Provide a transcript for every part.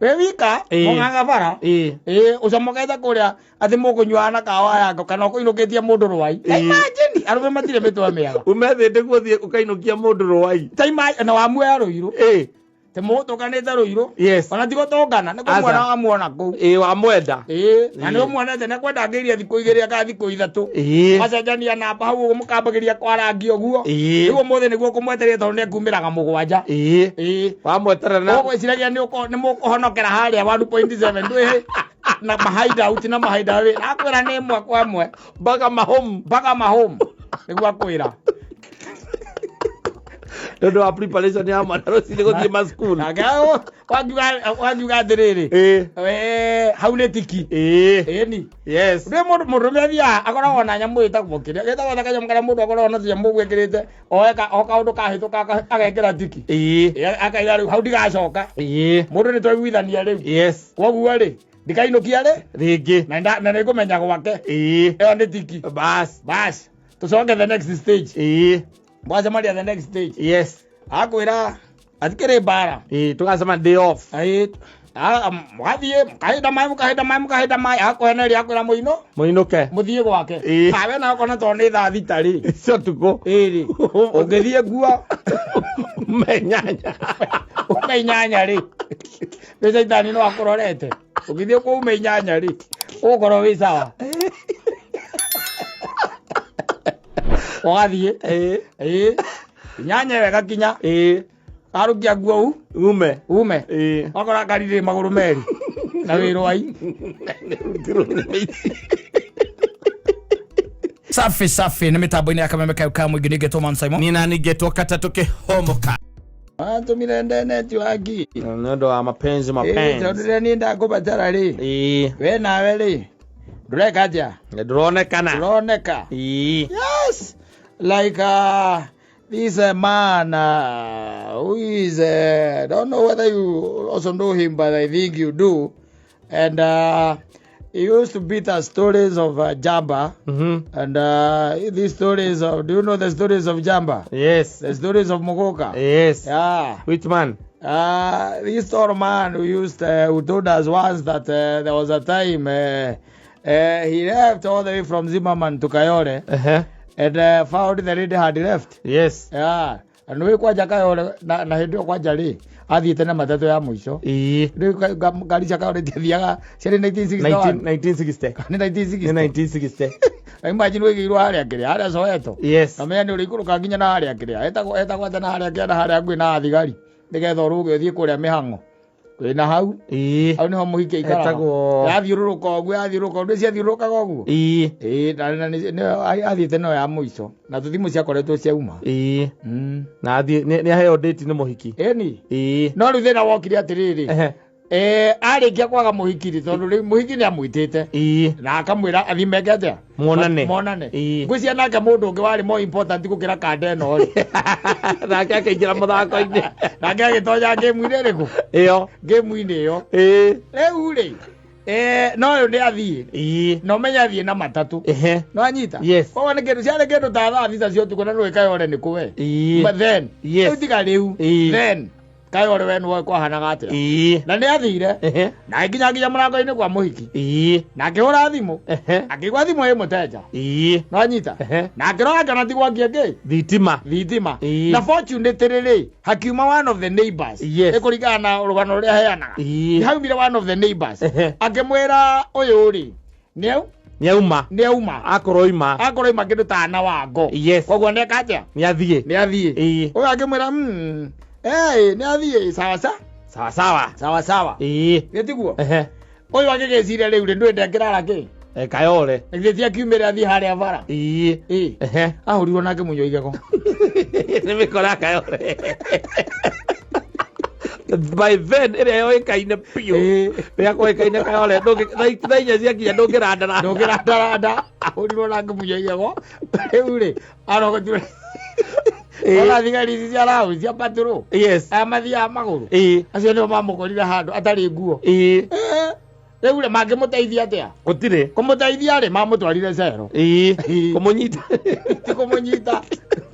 Wĩ wika mũng'ang'a bara. Ĩĩ, ũcomokete kũrĩa atĩ mũkũnyuaga na kawa yako kana ũkũinũkĩtie mũndũ rwai. Ta imagine arũme matirĩ mĩtwe mĩega. Ume thĩ nĩguo ũthiĩ ũkainũkia mũndũ rwai. Ta imagine na wamuoya rũirũ. Te mũgũtũnganĩte rũirũ. Ona ti gũtũngana nĩ kũmuona wamuona kũu. Ĩĩ, wamwenda. Ĩĩ, na nĩ ũmuonete nĩ kwenda angĩirie thikũ igĩrĩ kana thikũ ithatũ. Mũgacenjania namba hau ũguo mũkambagĩria kwarangia ũguo. Rĩu ũmũthĩ nĩguo ũkũmwetereire tondũ nĩ ekumĩraga 7. Ĩĩ. Wamweterera na Ũgwĩciragia nĩ mũkũhonokera harĩa 1.7 ndwĩ na mahideout na mahideaway. Akwĩra nĩ ĩmwe kwa ĩmwe. Mpaka mahome. Mpaka mahome. Nĩguo akwĩra. Nĩ ũndũ wa preparation ya mwana rũcinĩ gũthiĩ macukuru. Nake wakiuga atĩrĩrĩ. Hau nĩ tiki. Ĩni. Rĩu mũndũ mũndũrũme athiaga akoragwo na nyamũ ĩtagwo kĩrĩa gĩtagwo ta kanyamũ karĩa mũndũ akoragwo na tũnyamũ ũguo ekĩrĩte oeka o kaũndũ kahĩtũka agekĩra tiki. Akaiga rĩu hau ndigacoka. Mũndũ nĩ twaiguithania rĩu. Koguo rĩ ndikainũkia rĩ rĩngĩ na nĩ ngũmenya gwake. Ĩyo nĩ tiki. Bas. Bas. Tũcoke the next stage. Mwacemania the next stage. Akwĩra atikĩrĩ mbara. Tũgacemania day off. Mũgathiĩ mũkahinda maĩ mũkahinda maĩ mũkahinda maĩ akweneria akwĩra mũino mũinũke mũthiĩ gwake. Awe na okona tondũ nĩ thaa thita rĩ. Cia ũtukũ. Ĩĩ rĩ. Ũngĩthiĩ nguo ume inyanya. Ume inyanya rĩ. Nĩ caitani no akũrorete. Ũngĩthiĩ kuo ume inyanya rĩ. Ũgũkorwo wĩ sawa. Ũgathiĩ. Ĩĩ. Inyanya ĩyo ĩgakinya. Arũkia nguo u. Ume. Ume. Wakora ngari rĩ magũrũ merĩ. Na wĩ rwai. Safi safi nĩ mĩtambo-inĩ ya kameme kayo ka mũingĩ nĩngetwo Man Simon. Nĩ na ningĩtwo katatũ kĩhomoka. Atũmire ndeneti waki. Nĩ ũndũ wa mapenzi Ĩĩ, mapenzi. tondũ rĩrĩa niĩ ndakũbatara rĩ. We nawe rĩ. Ndũreka atĩa? Ndũronekana. Ndũroneka. Yes. Like this man who is don't know whether you also know him, but I think you do. And he used to beat us stories of Jamba. And these stories of, do you know the stories of Jamba? Yes. The stories of Muguka? Yes. Yeah. Which man? This tall man who used, who told us once that there was a time he left all the way from Zimmerman to Kayole. And found the lady had left. Yes. Yeah. Na nĩ kwanja Kayole na hĩndĩ ĩyo kwanja rĩ athiĩte na matatũ ya mũico. Rĩu ngari cia Kayole itiathiaga ciarĩ 1961. 1960. Nĩ 1960. Nĩ 1960. Na imagine wĩigĩirwo harĩa kĩrĩa harĩa Soweto. Yes. Na menya nĩ ũrĩikũrũka nginya na harĩa kĩrĩa etagwo atĩa na harĩa kĩrĩa na harĩa hakuhĩ na thigari nĩgetha ũrũge ũthiĩ kũrĩa mĩhang'o. Wĩna hau. Hau nĩho mũhiki aikaraga. Etagwo Yathiũrũrũka ũguo yathiũrũrũka ũguo ciathiũrũrũkaga ũguo. Na nĩyo athiĩte nayo ya mũico. Na tũthimũ ciakoretwo ciauma. Na athiĩ nĩ aheo date nĩ mũhiki. Ĩni. No rĩu thĩna wokire atĩrĩrĩ. Arĩkia kwaga mũhiki rĩ, tondũ rĩu mũhiki nĩ amwĩtĩte. Na akamwĩra athiĩ meke atĩa? Monane. Monane. Ngwĩciria nake mũndũ ũngĩ warĩ more important gũkĩra kanda ĩno rĩ. Nake akĩingĩra mũthako-inĩ. Nake agĩtonya game-inĩ ĩrĩkũ? Ĩyo. Game-inĩ ĩyo. Rĩu rĩ, no ũyũ nĩ athiĩ. Na ũmenye athiĩ na matatũ. No anyita? Yes. Koguo nĩ kĩndũ ciarĩ kĩndũ ta thaa thita cia ũtukũ na nĩũĩ Kayole nĩ kũwe. But then, rĩu tiga rĩu. Then, Kayole we nĩwoĩ kwahanaga atĩa. Na nĩ athire. Na agĩkinya nginya mũrango-inĩ kwa mũhiki. Na akĩhũra thimũ. Akĩigua thimũ ĩ mũteja. No anyita? Na akĩrora akĩona ti gwakia kĩ? Thitima. Thitima. Na fortunately rĩ, hakiuma one of the neighbors. Yes. Ĩkũringana na rũgano rũrĩa aheanaga. Haumire one of the neighbors. Akĩmwĩra ũyũ rĩ, nĩ Nĩauma. Nĩauma. Akorwo oima. Akorwo oima kĩndũ ta na wango. Yes. Koguo nĩeka atĩa? Nĩathiĩ. Nĩathiĩ. Ũyũ akĩmwĩra, nĩathiĩ, sawa sawa. Sawa sawa. Sawa sawa. Gĩtiguo? Ũyũ agĩgĩciria rĩu rĩ, ndũĩ ndekĩrara kĩ? Kayole. Githĩ ti akiumĩre athiĩ harĩa bara? Ahũrirwo nake mũnyua igego. Nĩ mĩkora ya Kayole. By then ĩrĩa yoĩkaine biũ. Ĩrĩa koĩkaine Kayole thaa inya ciakinya ndũngĩrandaranda. Ndũngĩrandaranda. Ahũrirwo nake mũnyua igego. Rĩu rĩ, arogotirwo. Ona thigari ici cia raũ cia patrol. Yes. Aya mathiaga magũrũ. Acio nĩo mamũkorire handũ atarĩ nguo. Rĩu rĩ mangĩmũteithia atĩa? Gũtirĩ. Kũmũteithia rĩ mamũtwarire cero. Ĩĩ. Ĩĩ. Kũmũnyita. Ti kũmũnyita,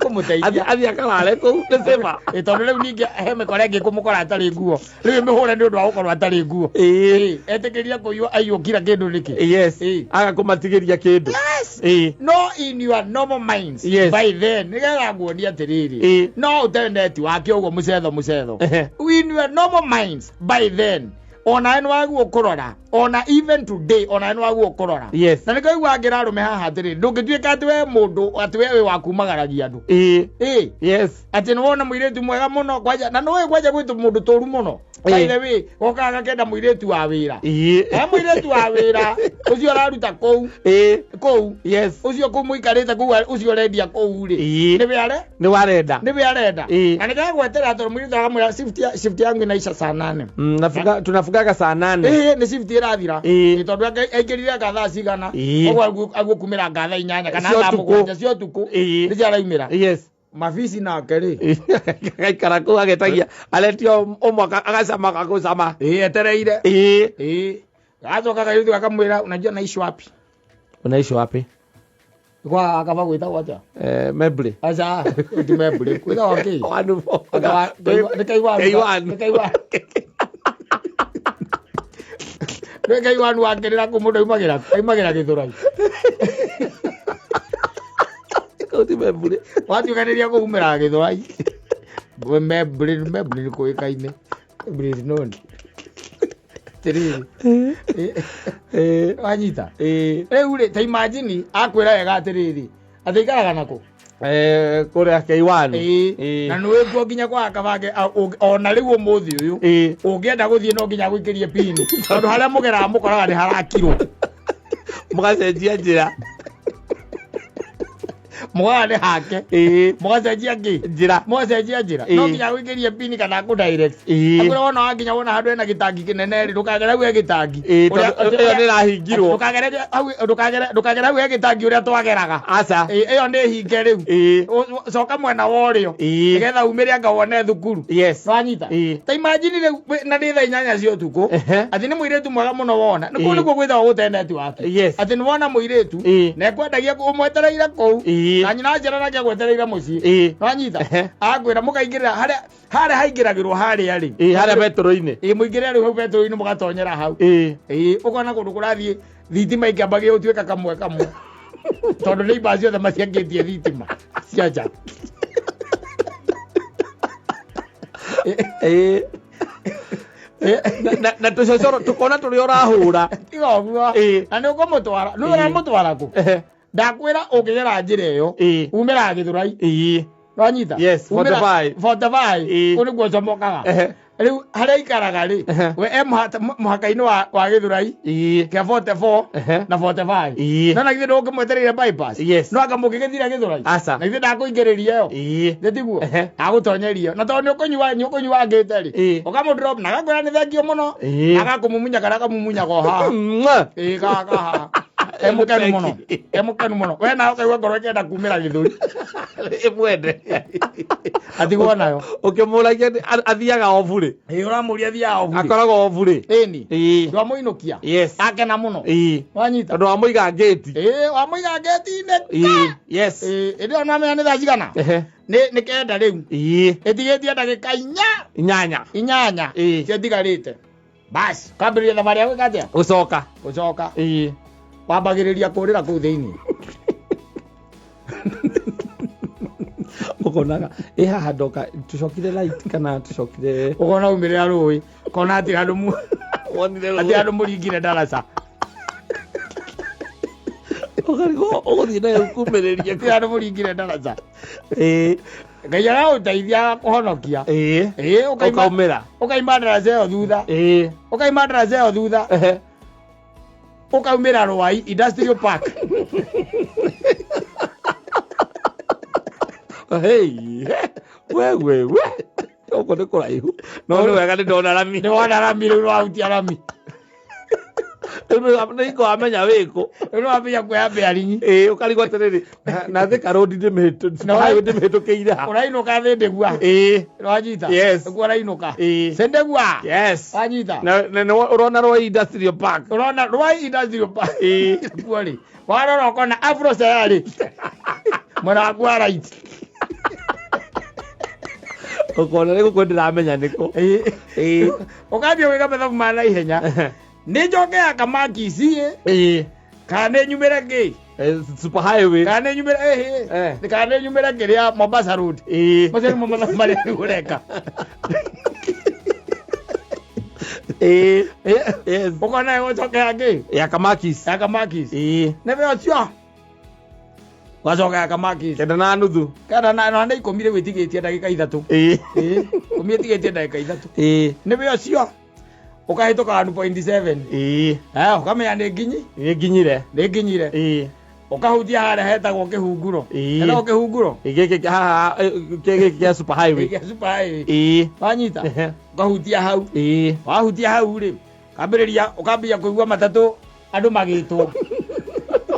kũmũteithia. Athiĩ akarare kũu nĩ safer. Ĩ tondũ rĩu ningĩ he mĩkora ĩngĩ kũmũkora atarĩ nguo. Rĩu ĩmĩhũre nĩ ũndũ wa gũkorwo atarĩ nguo. Ĩĩ. Etĩkĩria kũiywo aiywo kira kĩndũ nĩkĩ? Yes. Ĩĩ. Aga kũmatigĩria kĩndũ. Yes. Ĩĩ. No in your normal minds. Yes. By then nĩgetha nguonie atĩrĩrĩ. Ĩĩ. No ũte netiwaki ũguo mũcetho mũcetho. Ehe. In your normal minds by then onawe nĩ wagwo kũrora ona even today onawe nĩ wagwo kũrora. Yes. Na nĩkĩo ngĩra arũme haha atĩrĩrĩ ndũngĩtuĩka atĩ we mũndũ atĩ we wĩ wa kumagaragia andũ. Ĩĩ. Ĩĩ. Yes. Atĩ nĩ wona mũirĩtu mwega mũno kwanja na nĩũĩ kwanja gwĩ mũndũ tũru mũno. By Ĩĩ. the way gokaga gakenda mũirĩtu wa wĩra. Ĩĩ. He mũirĩtu wa wĩra ũcio ũraruta kũu Ĩĩ. kũu Yes. ũcio kũu mũikarĩte kũu ũcio ũrendia kũu rĩ Ĩĩ. nĩwe are Nĩ warenda. nĩwe arenda. Ĩĩ. Na nĩkagweterera tondũ mũirĩtu akamwĩra shift yangu inaisha saa 8. Tunafungaga saa 8. Ĩĩ nĩ shift ĩrathira. Ĩĩ. Ĩ tondũ aingĩrire anga thaa cigana. Ĩĩ. Ũguo agũkumĩra anga thaa 8 kana Cia thaa ũtukũ. 7 cia ũtukũ. Ĩĩ. Nĩcio araumĩra. Yes. Mabisi nake rĩ. Agaikara kũu agetagia aretio ũmwe agacama agũcama. Ĩĩ etereire. Ĩĩ. Ĩĩ. Gacoka kairĩtu gakamwĩra unajua naishi wapi? Unaishi wapi? Kwa akaba gwĩtagwo atĩa? Membri. Aca ti Membri. Gwĩtagwo kĩ? Wanu. Nĩ Kaiwanu. Kaiwanu. Nĩ Kaiwanu. Nĩ Kaiwanu wakĩrĩra kũ mũndũ aumagĩra aumagĩra Gĩthũrai. Kũu ti Membri. Watuĩkanĩria kũu umĩraga Gĩthũrai. Membri Membri nĩ kũĩkaine. Membri is known. Atĩrĩrĩ. Ĩĩ. Wanyita. Ĩĩ. Rĩu rĩ ta imagine akwĩra wega atĩrĩrĩ atĩ ikaraga nakũ? Kũrĩa K1. Ĩĩ. Na nĩwĩ kuo nginya kwa kabange ona rĩu ũmũthĩ ũyũ Ĩĩ. ũngĩenda gũthiĩ no nginya gwĩkĩrie pini tondũ harĩa mũgeraga mũkoraga nĩ harakirwo. Mũgacenjia njĩra. Mũkoraga nĩ hake. Ĩĩ. Mũgacenjia kĩ? Njĩra. Mũgacenjia njĩra. No Ĩĩ. nginya gwĩkĩrie pini kana kũ direct. Ĩĩ. Akwĩra wona wakinya wona handũ hena gĩtangi kĩnene rĩ ndũkagere hau he gĩtangi. Ĩĩ, tondũ ĩyo nĩ ĩrahingirwo. Ndũkagere hau ndũkagere hau he gĩtangi ũrĩa twageraga. Aca. Ĩĩ, ĩyo nĩ hinge rĩu. Ĩĩ. Coka mwena wa ũrĩo. Ĩĩ. Nĩgetha umĩre anga wone thukuru. Yes. Nwanyita. Ĩĩ. Ta imagine rĩu na nĩ thaa 8 cia ũtukũ. Ehe. Atĩ nĩ mũirĩtu mwega mũno wona. Nĩ kũu Ĩĩ. nĩkuo gwĩtagwo gũte network. Yes. Atĩ nĩ wona mũirĩtu Ĩĩ. na ekwendagia ũmwetereire kũu. Ĩĩ. Na nyina anjĩra nake agwetereire mũciĩ. Ĩĩ. Nwanyita. Ehe. Akwĩra mũkaingĩrĩra harĩa harĩa haingĩragĩrwo harĩa rĩ. Ĩĩ, harĩa betũrũ-inĩ. Ĩĩ mũingĩre rĩu hau betũrũ-inĩ mũgatonyera hau. Ĩĩ. Ĩĩ ũkona kũndũ kũrathiĩ thitima ikĩambagia gũtuĩka kamwe kamwe. Tondũ neighbours ciothe maciakĩtie thitima cia nja. Ĩĩ. Na tũcocoro tũkona tũrĩa ũrahũra. Tiga ũguo. Ĩĩ. Na nĩ ũkũmũtwara. Nĩ ũramũtwara kũ? Ehe. Ndakwĩra ũngĩgera njĩra ĩyo Ĩĩ. umĩraga Gĩthũrai. Ĩĩ. Nwanyita? Yes, 45. 45. Ĩĩ. Kũu nĩkuo ũcomokaga. Ehe. Rĩu harĩa aikaraga rĩ Ehe. we e mũhaka-inĩ wa Gĩthũrai Ĩĩ. kĩa 44 Ehe. na 45. Ĩĩ. No na githĩ ndũngĩmwetereire bypass? Yes. No anga mũngĩgĩthira Gĩthũrai? Aca. Na githĩ ndakũingĩrĩria ĩyo? Ĩĩ. Nĩ tiguo? Ehe. Agũtonyeria. Na tondũ nĩ ũkũnyua ngĩte rĩ. Ĩĩ. Ũkamũ drop na agakwĩra nĩ thengio mũno. Ĩĩ. Agakũmumunya kana akamumunya o haha. Mwah. Ĩĩ kaha haha. E mũkenu mũno. E mũkenu mũno. We nawe ũkaigua ngoro ĩkĩenda kumĩra gĩthũri. Ĩmwende. Atigwo nayo. Ũkĩmũragia athiaga o burĩ. Ĩĩ ũramũria athiaga o burĩ. Akoragwo o burĩ. Ĩni. Ĩĩ. Ndwamũinũkia. Yes. Akena mũno. Ĩĩ. Wanyita. Tondũ wamũiga ngĩti. Ĩĩ wamũiga ngĩti-inĩ. Ĩĩ. Yes. Ĩĩ ĩndĩ ĩyo nĩwamenya nĩ thaa cigana? Ehe. Nĩ 9 rĩu. Ĩĩ. Ĩtigĩtie ndagĩka 8. 8. Ĩĩ. Ciatigarĩte. Basi, kwambĩrĩria thabarĩ ya gwĩka atĩa? Gũcoka. Gũcoka. Ĩĩ. Wambagĩrĩria kũrĩra kũu thĩinĩ. Ũkonaga ĩ haha ndoka tũcokire light kana tũcokire Ũkona umĩrĩra rũĩ, ũkona atĩ handũ wonire atĩ handũ mũringire ndaraca. Ũkarigwo ũgũthiĩ nayo kumĩrĩria Atĩ handũ mũringire ndaraca. Ĩĩ. Ngai aragũteithia kũhonokia. Ĩĩ. Ĩĩ ũkaumĩra. Ũkaima ndaraca ĩyo thutha. Ĩĩ. Ũkaima ndaraca ĩyo thutha. Ehe. Ũkaumĩra Rwai Industrial Park. Hey. We we we. Gũkũ nĩ kũraihu. No nĩ wega nĩ ndona rami. Nĩ wona rami rĩu nĩwahutia rami. Rĩu nĩ wamenya wĩkũ. Rĩu nĩwambia kuoya bearing. Ĩĩ, ũkarigwo atĩrĩrĩ, na Thika Road Na highway ndĩmĩhĩtũkĩire ha? Ũrainũka Thĩndĩgua. Ĩĩ. Wanyita? Yes. Nĩkuo ũrainũka. Ĩĩ. Sendegua. Yes. Wanyita? Na nĩ ũrona Rwai Industrial Park. Ũrona Rwai Industrial Park. Ĩĩ. Kuo rĩ, warora ũkona Afro Sayari mwena waku wa right. Ũkona nĩ gũkũ ndĩramenya nĩkũ. Ĩĩ. Ĩĩ. Ũkambia gwĩka mathabu ma naihenya. Nĩ njoke ya Kamakisi ĩ, Ĩĩ. kana nĩ nyumĩre kĩ? Super highway. Kana nĩ nyumĩre ĩhĩ? Eh. Kana nĩ nyumĩre kĩrĩa Mombasa Road? Ĩĩ. Macio nĩmo mathabu marĩa rĩu ũreka. Ĩĩ. Ĩĩ. Yes. Ũkona ĩgũcokera kĩ? Ya Kamakis. Ya Kamakis. Ĩĩ. Nĩ ũcio. Wacoka ya Kamakis. 9:30. 9 na nĩ 10 rĩu ĩtigĩtie ndagĩka 3. Ĩĩ. Ĩĩ. 10 ĩtigĩtie ndagĩka 3. Ĩĩ. Nĩ ũcio. Ũkahĩtũka 1.7. Ĩĩ. Eh, ũkamenya nĩ nginyi. Nĩ nginyire. Nĩ nginyire. Ĩĩ. Ũkahutia harĩa hetagwo kĩhunguro. Ĩĩ. Hetagwo kĩhunguro. Gĩkĩ haha gĩkĩ kĩa super highway. Gĩa super highway. Ĩĩ. Wanyita? Ũkahutia hau. Ĩĩ. Wahutia hau rĩ, kambĩrĩria ũkambia kũigua matatũ andũ magĩtwo.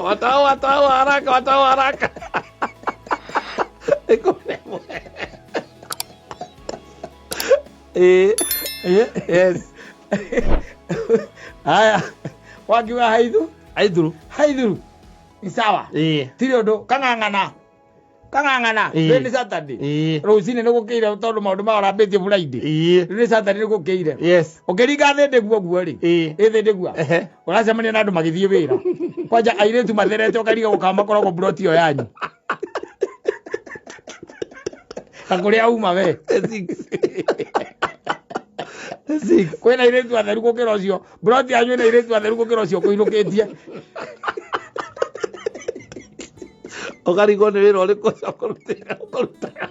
Watao watao haraka watao haraka. 11. Ĩĩ. Ĩĩ. Yes. Haya. Wakiuga haithu? Aithuru. Haithuru. Ni sawa. Ĩĩ. Tirĩ ũndũ kang'ang'ana. Kang'ang'ana. Ĩĩ. Rĩu nĩ Saturday. Ĩĩ. Rũcinĩ nĩ gũkĩire tondũ maũndũ maya ũrambĩtie Friday. Ĩĩ. Rĩu nĩ Saturday nĩ gũkĩire. Yes. Ũkĩringa Thĩndĩgua ũguo rĩ. Ĩĩ. Ĩ Thĩndĩgua. Ehe. Ũracemania na andũ magĩthiĩ wĩra. Kwanja airĩtu matherete ũkariga gũkama makoragwo mburoti ĩyo yanyu. Na kũrĩa uma we. 6. 6. Kwĩna airĩtu atheru gũkĩra ũcio. Mburoti yanyu ĩna airĩtu atheru gũkĩra ũcio ũkũinũkĩtie. Ũkarigwo nĩ wĩra ũrĩkũ ũcio ũkũrutĩra ũkũrutaga.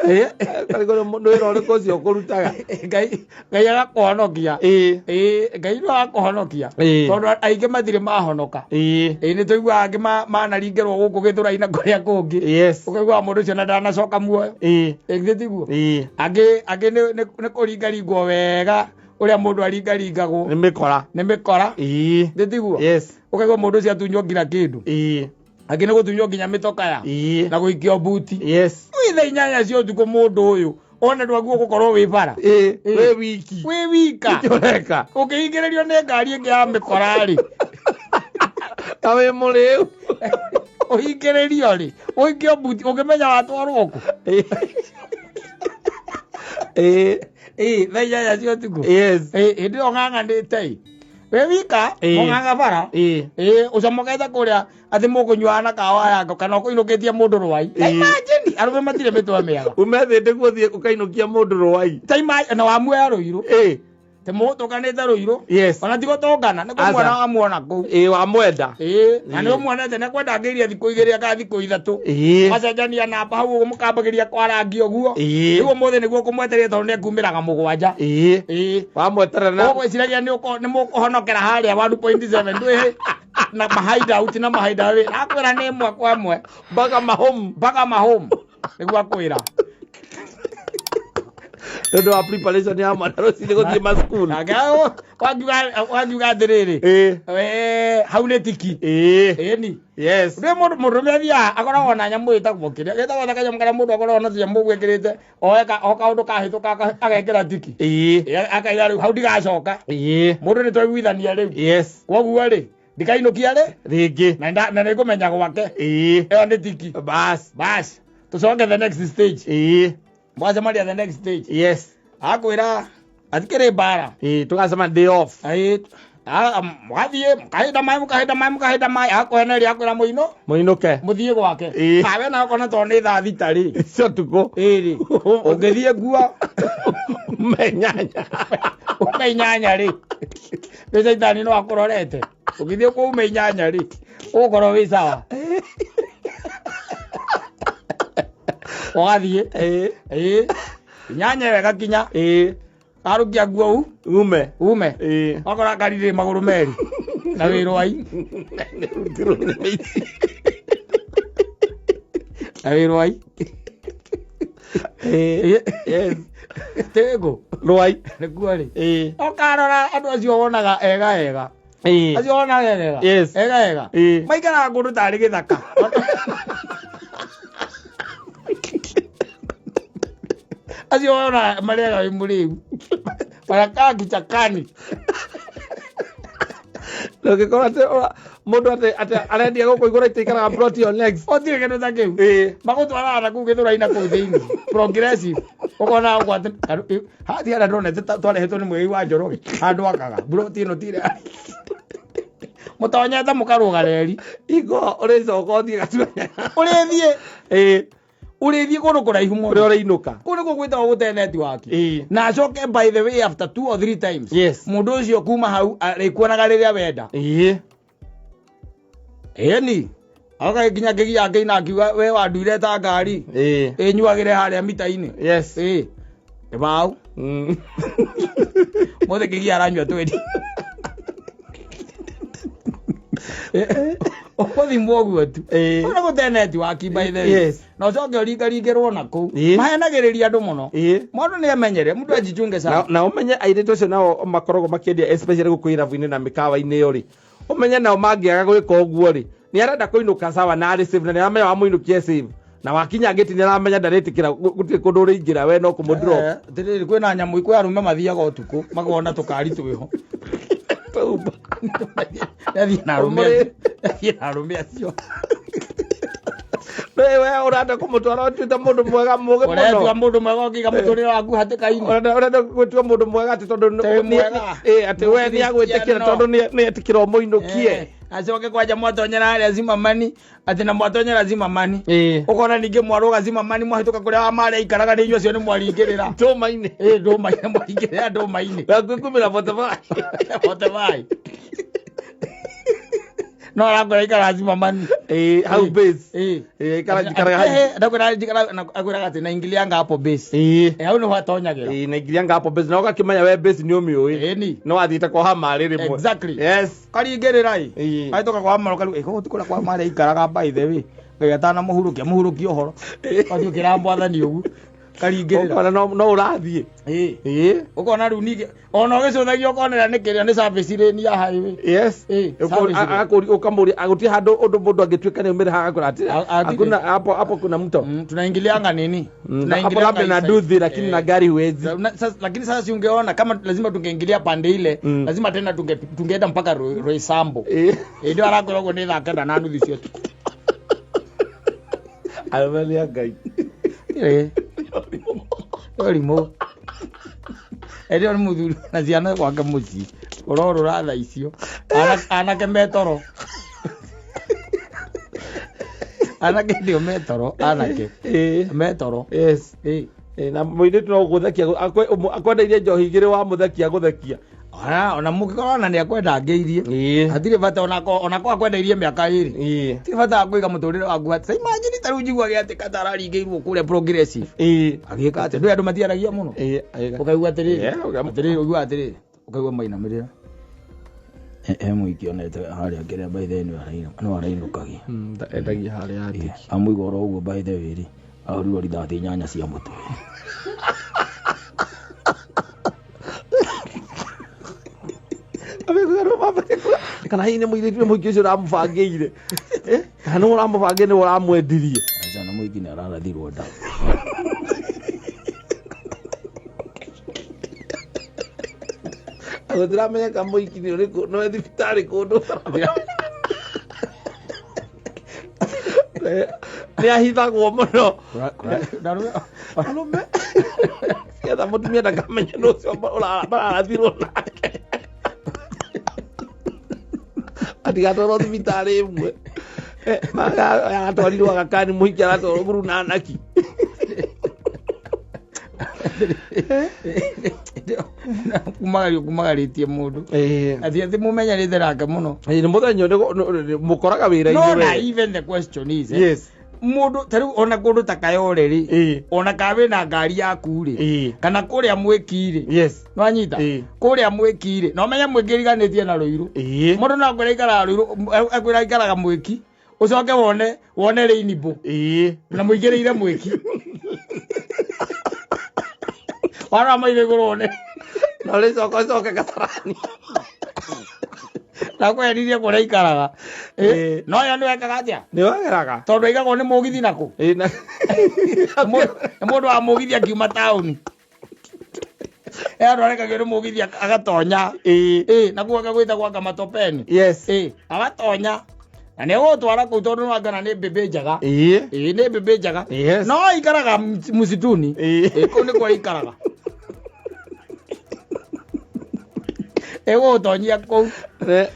Ĩĩ. Ũkarigwo nĩ wĩra ũrĩkũ ũcio ũkũrutaga. Ngai Ngai agakũhonokia. Ĩĩ. Ĩĩ, Ngai no agakũhonokia. Ĩĩ. Tondũ aingĩ matirĩ mahonoka. Ĩĩ. Ĩĩ nĩ tũiguaga angĩ manaringĩrwo gũkũ Gĩthũrai na kũrĩa kũngĩ. Yes. Ũkaiguaga mũndũ ũcio na ndanacoka muoyo. Ĩĩ. Ĩ githĩ tiguo? Ĩĩ. Angĩ nĩ kũringaringwo wega ũrĩa mũndũ aringaringagwo Nĩ mĩkora. nĩ mĩkora. Ĩĩ. Githĩ tiguo? Yes. Ũkaigua mũndũ ũcio atunywo nginya kĩndũ. Ĩĩ. Angĩ nĩ gũtunywo nginya mĩtokaya Ĩĩ. na gũikio mbuti. Yes. Wĩ thaa 8 cia ũtukũ mũndũ ũyũ one ndwaguo gũkorwo wĩ bara. Ĩĩ. Ĩĩ. Wĩ wiki. Wĩ wika. Nĩkĩ ũreka? Ũkĩhingĩrĩrio nĩ ngari ĩngĩ ya mĩkora rĩ. Ta wĩ mũrĩu. Ũhingĩrĩrio rĩ. Ũikio mbuti ũngĩmenya watwarwo kũ. Ĩĩ. Ĩĩ. Ĩĩ thaa 8 cia ũtukũ. Yes. Ĩĩ hĩndĩ ĩyo ng'ang'anĩte ĩ. Wĩ wika Ĩĩ. mũng'ang'a bara. Ĩĩ. Ĩĩ ũcomokete kũrĩa atĩ mũkũnyuaga na kawa yako kana ũkũinũkĩtie mũndũ rwai. Ta Ĩĩ. imagine arũme matirĩ mĩtwe mĩega. Ume Thĩndĩguo ũthiĩ ũkainũkia mũndũ rwai. Ta imagine na wamuoya Rũirũ. Ĩĩ. Te mũgũtũnganĩte Rũirũ. Yes. Ona ti gũtũngana nĩ kũmuona Aca. wamuona kũu. Ĩĩ wamwenda. Ĩĩ na nĩ Ĩĩ. ũmuonete nĩ kwenda angĩirie thikũ 2 kana thikũ 3. Ĩĩ. Macenjania namba hau ũguo mũkambagĩria kwarangia ũguo. Ĩĩ. Rĩu ũmũthĩ nĩguo ũkũmwetereire tondũ nĩ ekumĩraga 7. Ĩĩ. Ĩĩ. Wamweterera na Ũgwĩciragia nĩ mũkũhonokera harĩa 1.7 ndwĩ na mahideout na mahideaway. Akwĩra nĩ ĩmwe kwa ĩmwe mpaka mahomu. mpaka mahome nĩguo akwĩra. Nĩ ũndũ wa preparation ya mwana rũcinĩ gũthiĩ macukuru. Nake wakiuga atĩrĩrĩ. Ĩĩ. Wee hau nĩ tiki. Ĩĩ. Ĩni. Yes. Rĩu mũndũ mũndũrũme athiaga akoragwo na nyamũ ĩtagwo kĩrĩa gĩtagwo ta kanyamũ karĩa mũndũ akoragwo na tũnyamũ ũguo ekĩrĩte oeka o kaũndũ kahĩtũka agekĩra tiki. Ĩĩ. Ĩ, akaiga rĩu hau ndigacoka. Ĩĩ. Mũndũ nĩ twaiguithania rĩu. Yes. Kwoguo rĩ ndikainũkia rĩ Rĩngĩ. na nĩngũmenya gwake. Ĩĩ. Ĩyo nĩ tiki. Bas. Bas. Tũcoke the next stage. Ĩĩ. Mwacemania the next stage. Yes. Akwĩra atikĩrĩ mbara. Ĩĩ tũgacemania day off. Ĩĩ. Mũgathiĩ mũkahĩnda maĩ mũkahĩnda maĩ mũkahĩnda maĩ akũheneria akwĩra mũino Mũinũke. mũthiĩ gwake. Ĩĩ. Awe na ũkona tondũ nĩ thaa 6 rĩ. Icio ũtukũ. Ĩĩ rĩ. Ũngĩthiĩ nguo Ume 8. ume 8 rĩ. Nĩ caitani no akũrorete. Ũngĩthiĩ kũu ume 8 rĩ. Ũgũkorwo wĩ sawa. Ũgathiĩ. Ĩĩ. Ĩĩ. 8 ĩyo ĩgakinya. Ĩĩ. Arũkia nguo u Ume. ume. Ĩĩ. Wakora ngari rĩ magũrũ merĩ. Na wĩ rwai. Nĩrutirwo nĩ mĩici. Na wĩ rwai. Ĩĩ. Yes. Tĩngũ. Rwai. Nĩkuo rĩ. Ĩĩ. Ũkarora andũ acio wonaga ega ega. Ĩĩ. Acio wonaga ega ega. Yes. Ega ega. Ĩĩ. Maikaraga kũndũ tarĩ gĩthaka. Acio wonaga marĩaga wĩ mũrĩu. Barakaa kichakani. Ndũngĩkorwo atĩ mũndũ atĩ atĩ arendia gũkũ igũrũ itaikaraga plot ĩyo next. Gũtirĩ kĩndũ ta kĩu. Ĩĩ. Magũtwaraga na kũu gĩthũrai na kũu thĩinĩ. Progressive. Ũkona ũguo atĩ hathi harĩa ndonete twarehetwo nĩ Mũigai wa Njoroge handũ akaga. Plot ĩno tire. Mũtonyete mũkarũga reri. Ingo ũrĩcoka ũthiĩ Gatuanya. Ũrĩthiĩ. Ĩĩ. Ũrĩthiĩ kũndũ kũraihu mũno. Ũrĩa ũrĩinũka. Kũu nĩkuo gwĩtagwo gũte network. Ĩĩ. Na acoke by the way after 2 or 3 times. Yes. Mũndũ ũcio kuma hau arĩkuonaga rĩrĩa wenda. Ĩĩ. Ĩni. Agoka nginya ngĩgia ngĩina akiuga we wanduire ta ngari. Ĩĩ. Ĩnyuagĩre harĩa mita-inĩ. Yes. Ĩĩ. Gĩbaũ. Mũthĩ kĩgia aranyua twendi. Ũgũthimwo ũguo tu. Ĩĩ. Kũu nĩ gũte network by the way. Yes. Na ũcoke ũringaringĩrwo na kũu. Ĩĩ. Mahenagĩrĩria andũ mũno. Ĩĩ. Mũndũ nĩ emenyere, mũndũ ajichunge sana. Na ũmenye airĩtu acio nao makoragwo makĩendia especially gũkũ irabu-inĩ na mĩkawa-inĩ ĩyo rĩ, ũmenye nao mangĩaga gwĩka ũguo rĩ, nĩ arenda kũinũka sawa na arĩ safe na nĩ aramenya wamũinũkia safe na wakinya ngĩti nĩ aramenya ndarĩtĩkĩra gũtirĩ kũndũ ũrĩingĩra we no kũmũ drop. Atĩrĩrĩ kwĩna nyamũ kwĩ arũme mathiaga ũtukũ makona tũkari twĩho. Athiĩ na arũme acio. Athiĩ na arũme acio. We ũrenda kũmũtwara ũtuĩte mũndũ mwega mũgĩ mũno. Ũretua mũndũ mwega ũkĩiga mũtũrĩre waku hatĩka-inĩ. Ũrenda gũtua mũndũ mwega atĩ tondũ Tĩ mwega. atĩ we nĩ agwĩtĩkĩra tondũ nĩ etĩkĩra ũmũinũkie. Acoke kwanja mwatonyera harĩa Zimamani atĩ na mwatonyera Zimamani. Ĩĩ. Ũkona ningĩ mwarũga Zimamani mwahĩtũka kũrĩa wa marĩa aikaraga nĩ inyuĩ acio nĩ mwaringĩrĩra. Ndũma-inĩ. Ĩĩ ndũma-inĩ mwaringĩrĩra ndũma-inĩ. Wakwĩkumĩra bote-bai. Bote-bai. No arakora aikaraga Zimamani. Ĩĩ, hau base. Ĩĩ. Ĩĩ, ikara njikaraga hau. Ndakwĩra akwĩraga atĩ naingilianga hapo base. Ĩĩ. Hau nĩho atonyagĩra. Ĩĩ, naingilianga hapo base na ũgakĩmenya we base nĩ ũmĩũĩ. Ĩni. No wathiĩte kwa hamarĩ rĩmwe. Exactly. Yes. Karingĩrĩra ĩ. Ĩĩ. Ahĩtũka kwa hamarĩ ũkarigwo ĩ gũkũ ti kũrĩa kwa hamarĩ aikaraga by the way. Ngai atanamũhurũkia mũhurũkie ũhoro. Ũgathiĩ ũkĩra mwathani ũguo. Karingĩrĩra. Ũkona no ũrathiĩ. Ĩĩ. Ĩĩ. Ũkona rĩu ningĩ ona ũgĩcũthagia ũkonera nĩ kĩrĩa nĩ service lane ya highway. Yes. Ĩĩ, service lane. Ũkamũria gũtirĩ handũ ũndũ mũndũ angĩtuĩka nĩ aumĩre haha agakora atĩ Hatirĩ. hakuna hapo hapo kuna mto. Tunaingilianga nini? Hapo labda na hii duthi side. lakini na gari huwezi. Lakini sasa si ungeona kama lazima tungeingilia pande ile, lazima tena tungeenda mpaka Roysambu. Ĩĩ. Ĩĩ ndio arakwĩra ũguo nĩ thaa kenda na nuthu cia ũtukũ. Arũme nĩ a Ngai. Ĩĩ. Ũrimũ. Ĩrĩa nĩ mũthuri na ciana gwake mũciĩ ũrorũra thaa icio. Anake metoro. Anake ndio metoro, anake. Ĩĩ. Metoro. Yes. Ĩĩ. Ĩĩ, na mũirĩtu no gũgũthekia akwendeirie njohi igĩrĩ wamũthekia gũthekia. Ona mũngĩkorwo ona nĩ akwenda angĩirie. Ĩĩ. Hatirĩ bata onako akwendeirie mĩaka ĩrĩ. Ĩĩ. Hatirĩ bata wa kũiga mũtũrĩre waku atĩ. Imagine ta rĩu njiguaga atĩ Kata araringĩirwo kũrĩa Progressive. Ĩĩ. Agĩka atĩ ndũĩ andũ matiaragia mũno. Ĩĩ. Agĩka. Ũkaigua atĩrĩrĩ. Yeah, Atĩrĩrĩ ũiguaga atĩrĩrĩ. Ũkaigua mainamĩrĩra. He mũingĩ onete harĩa kĩrĩa by the way nĩ arainũkagia. Endagia harĩa atĩ. Amũigua oro ũguo by the way rĩ, ahũrirwo rithathi 8 cia mũtwe. Kana hihi nĩ mũirĩtu nĩ mũingĩ ũcio ũramũbangĩire. Kana nĩ ũramũbangĩire nĩ ũramwendirie. Aca na mũingĩ nĩ ararathirwo nda. Gũtiramenyeka mũiki nĩ ũrĩkũ no e thibitarĩ kũndũ. Nĩ ahithagwo mũno. Arũme. Getha mũtumia ndakamenye nũ ũcio mararathirwo nake. Atigatwarwo thibitarĩ ĩmwe. Aratwarirwo Aga Khan mũhiki aratwarwo Guru Nanak. Kumagarĩtie mũndũ. Atĩ atĩ mũmenyerete nake mũno. Nĩ mũthenya mũkoraga wĩra-inĩ No na we. even the question is. Yes. Mũndũ ta rĩu ona kũndũ ta Kayore rĩ. Ĩĩ. Ona kana wĩna ngari yaku rĩ. Ĩĩ. Kana kũrĩa mwĩki rĩ. Yes. Nĩwanyita? Ĩĩ. Kũrĩa mwĩki rĩ. Na ũmenye mwĩki ĩriganĩtie na Rũirũ. Ĩĩ. Mũndũ no akwĩre aikaraga Rũirũ, akwĩre aikaraga mwĩki. Ũcoke wone Rainbow. Ĩĩ. Na mũingĩrĩire mwĩki. Warora maitho igũrũ wone. Na ũrĩcoka ũcoke Kasarani. Ndakweheririe kũrĩa aikaraga. Ĩĩ. No yo nĩ wekaga atĩa? Nĩ wageraga. Tondũ aigagwo nĩ mũgithi nakũ? Ĩĩ, na Nĩ mũndũ wa mũgithi akiuma taũni. He andũ arekagio nĩ mũgithi agatonya. Ĩĩ. Ĩĩ, nakuo agagwĩtagwo anga matopeni. Yes. Ĩĩ, agatonya. Na nĩ egũgũtwara kũu tondũ nĩwangana nĩ mbĩmbĩ njega. Ĩĩ. Ĩĩ, nĩ mbĩmbĩ njega. Yes. No aikaraga mũsituni. Ĩĩ. Ĩĩ, kũu nĩkuo aikaraga. Ĩgũgũtonyia kũu.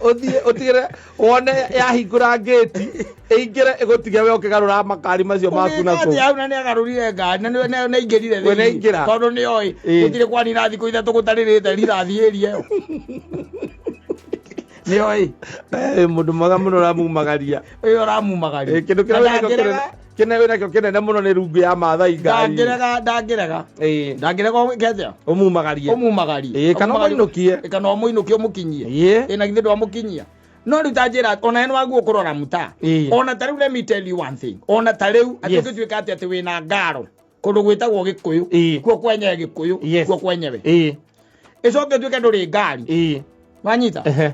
Ũthiĩ ũtigĩre wone yahingũra ngĩti ĩingĩre ĩgũtige we ũkĩgarũra makari macio maku na Ũgĩka kũu. atĩa hau na nĩagarũrire ngari na nĩaingĩrire We thĩinĩ. nĩaingĩra. Tondũ nĩoĩ Ĩĩ. gũtirĩ kwanina thikũ ithatũ gũtarĩrĩte rithathi ĩria ĩyo. Nĩoĩ. Mũndũ mwega mũno ũramumagaria. Ũyũ ũramumagaria. Kĩndũ kĩrĩa wĩnakĩo kĩnene kĩnene wĩnakĩo kĩnene mũno nĩ rungu ya Maathai ngari. Ndangĩrega ndangĩrega. Ĩĩ. Ndangĩrega ũgĩke atĩa? Ũmumagarie. Ũmumagarie. Ĩĩ, kana ũmũinũkie. Ĩĩ, kana ũmũinũkie ũmũkinyie. Ĩĩ. Ĩĩ, na githĩ ndwamũkinyia. No rĩu ta njĩra ona nĩ waguo kũrora mũta. Ĩĩ. Ona ta rĩu let me tell you one thing. Ona ta rĩu atĩ Yes. ũngĩtuĩka atĩ atĩ wĩna ngaro kũndũ gwĩtagwo Gĩkũyũ. Ĩĩ. Kuo kwenyewe Gĩkũyũ. Yes. Kuo kwenyewe. Ĩĩ. Ĩcoke ĩtuĩke ndũrĩ ngari. Ĩĩ. Wanyita? Ehe.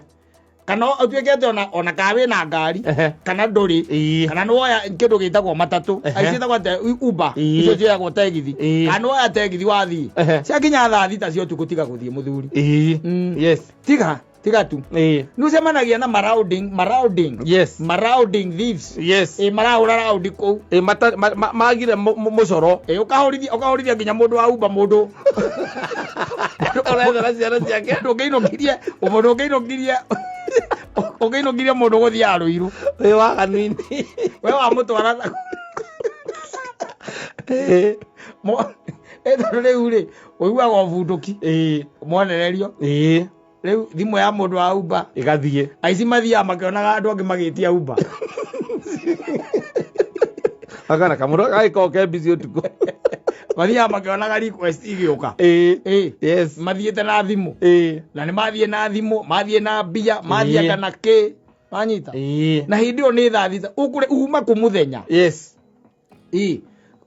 Kana ũtuĩke atĩ ona kana wĩna ngari Ehe. kana ndũrĩ Ĩĩ. kana nĩwoya kĩndũ gĩtagwo matatũ. Ehe. Ai ciĩtagwo atĩa? Uber. Ĩĩ. Icio cioyagwo tegithi. Ĩĩ. Kana nĩwoya tegithi wathiĩ. Ehe. Ciakinya thaa thita cia ũtukũ tiga gũthiĩ mũthuri. Ĩĩ. Yes. Tiga, tiga tu. Ĩĩ. Nĩ ũcemanagia na marauding, marauding. Yes. Marauding thieves. Yes. Ĩ marahũra raundi kũu. Ĩĩ, magire mũcoro. Ĩ ũkahũrithia ũkahũrithia nginya mũndũ wa Uber mũndũ. Ũrethera ciana ciake. Mũndũ ũngĩinũkirie, mũndũ ũngĩinũkirie ũngĩinũkirie mũndũ gũthiaga Rũirũ. Wĩ waganu-inĩ. We wamũtwara Ĩĩ. Ĩ tondũ rĩu rĩ, ũiguaga ũbundũki. Ĩĩ. Mwonererio. Ĩĩ. Rĩu thimũ ya mũndũ wa Uber. Ĩgathiĩ. Aici mathiaga makĩonaga andũ angĩ magĩtia Uber. Akana kamũndũ gagĩkorwo ke busy ũtukũ. Mathiaga makĩonaga request igĩũka. Ĩĩ. Ĩĩ. Yes. Mathiĩte na thimũ. Ĩĩ. Na nĩ mathiĩ na thimũ, mathiĩ na mbia, mathiĩ Ĩĩ. anga na kĩ. Wanyita? Ĩĩ. Na hĩndĩ ĩyo nĩ thaa thita, ũkũrĩ uma kũ mũthenya. Yes. Ĩĩ.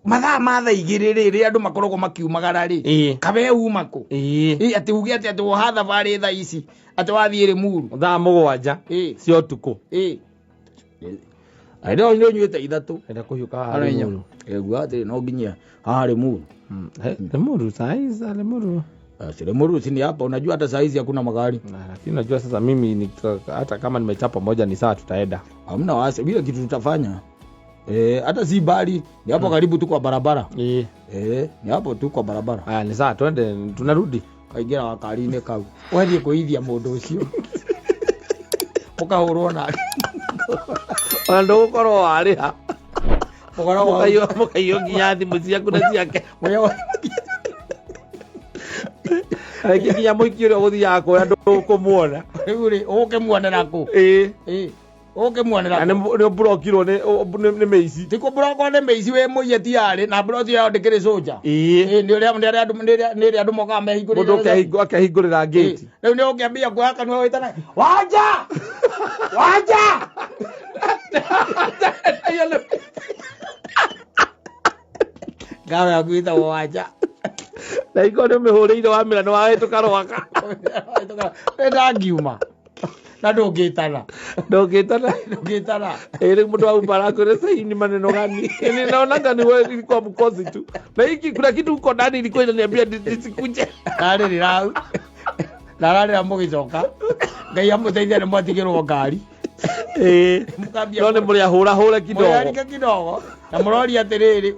Mathaa ma thaa igĩrĩ rĩ, rĩrĩa andũ makoragwo makiumagara rĩ. Ĩĩ. Kabe uma kũ? Ĩĩ. Ĩĩ, atĩ uge atĩ atĩ woha thabarĩ thaa ici, atĩ wathiĩ Rĩmuru. Thaa mũgwanja Ĩĩ. cia ũtukũ. Ĩĩ. Ĩĩ nĩ ũnyuĩte ithatũ. Enda kũhiũka haha Arĩa Rĩmuru. Ĩgua atĩ no nginya haha Rĩmuru. Rĩmuru saa hizi Rĩmuru. Si Rĩmuru si ni hapa, unajua hata saa hizi hakuna magari. Na, lakini unajua sasa mimi ni, hata kama nimechapa moja ni saa tutaenda. Hamna wasi, bila kitu tutafanya. Hata si mbali, ni hapo karibu tu kwa barabara. Ĩĩ. Ni hapo tu kwa barabara. Aya ni saa twende tunarudi. Kaingĩra wakari-inĩ kau. Ũgathiĩ kũithia mũndũ ũcio. Ũkahũrwo nake. Ona ndũgũkorwo warĩha. Ũkoragwo Mũkaiywo nginya thimũ ciaku na ciake. Rĩngĩ nginya mũikia ũrĩa ũgũthiaga kũrĩa ndũkũmuona. Rĩu rĩ, ũgũkĩmuonera kũ? Ĩĩ. Ĩĩ. Ũgũkĩmuonera Na kũ? nĩ ũmburokirwo nĩ mĩici. Ti kũmburokwo nĩ mĩici wĩ mũiye ti yarĩ, na mburoti yao ndĩkĩrĩ cũnja. Ĩĩ. Ĩĩ, nĩ ũrĩa nĩ arĩa andũ nĩ ũrĩa andũ mokaga mehingũrĩire. Mũndũ akehingũrĩra ngĩti. Rĩu nĩ ũkĩambia kuoya kanua wĩtana, Wanja! Wanja! Ngaro yaku ĩtagwo Wanja. Na iko nĩ ũmĩhũrĩire wamĩra nĩ wahĩtũka rwaka. Nĩ ndangiuma. Na ndũngĩtana. Ndũngĩtana. Ndũngĩtana. Ĩĩ rĩu mũndũ wa Uber arakwĩra sasa hii ni maneno gani? Ninaona ni wewe ilikuwa mkosi tu. Na hiki kuna kitu huko ndani ilikuwa inaniambia nisikuje. Ndarĩrĩra hau. Ndararĩra mũgĩcoka. Ngai amũteithie nĩ mwatigĩrwo ngari. Ĩĩ. Mũkambia No nĩ mũrĩahũra hũre kidogo. Mũrarika kidogo. Na mũroria atĩrĩrĩ,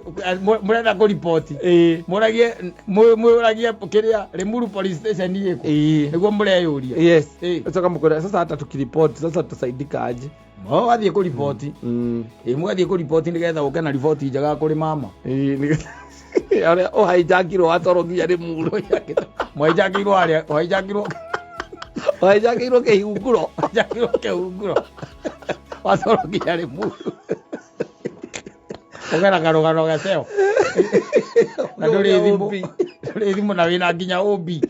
mũrenda kũriboti. Ĩĩ. Mũragie mũragie kĩrĩa Limuru police station ĩkũ. Ĩĩ. Nĩguo mũreyũria. Yes. Ĩĩ. Sasa mũkwĩra sasa hata tukiripoti sasa tutasaidika aje? O wathiĩ kũriboti. Ĩĩ mũgathiĩ kũriboti nĩgetha ũke na riboti njega kũrĩ mama. Ĩĩ. Ũrĩa ũhaijakirwo watwarwo nginya Limuru. Mwahijakirwo harĩa, ũhaijakirwo Ũhaijakirwo kĩhunguro. Ũhaijakirwo kĩhunguro. Watwarwo nginya Limuru. Ũgera karũgano gaceo. Na ndũrĩ thimũ. Ndũrĩ thimũ na wĩna nginya ũmbi.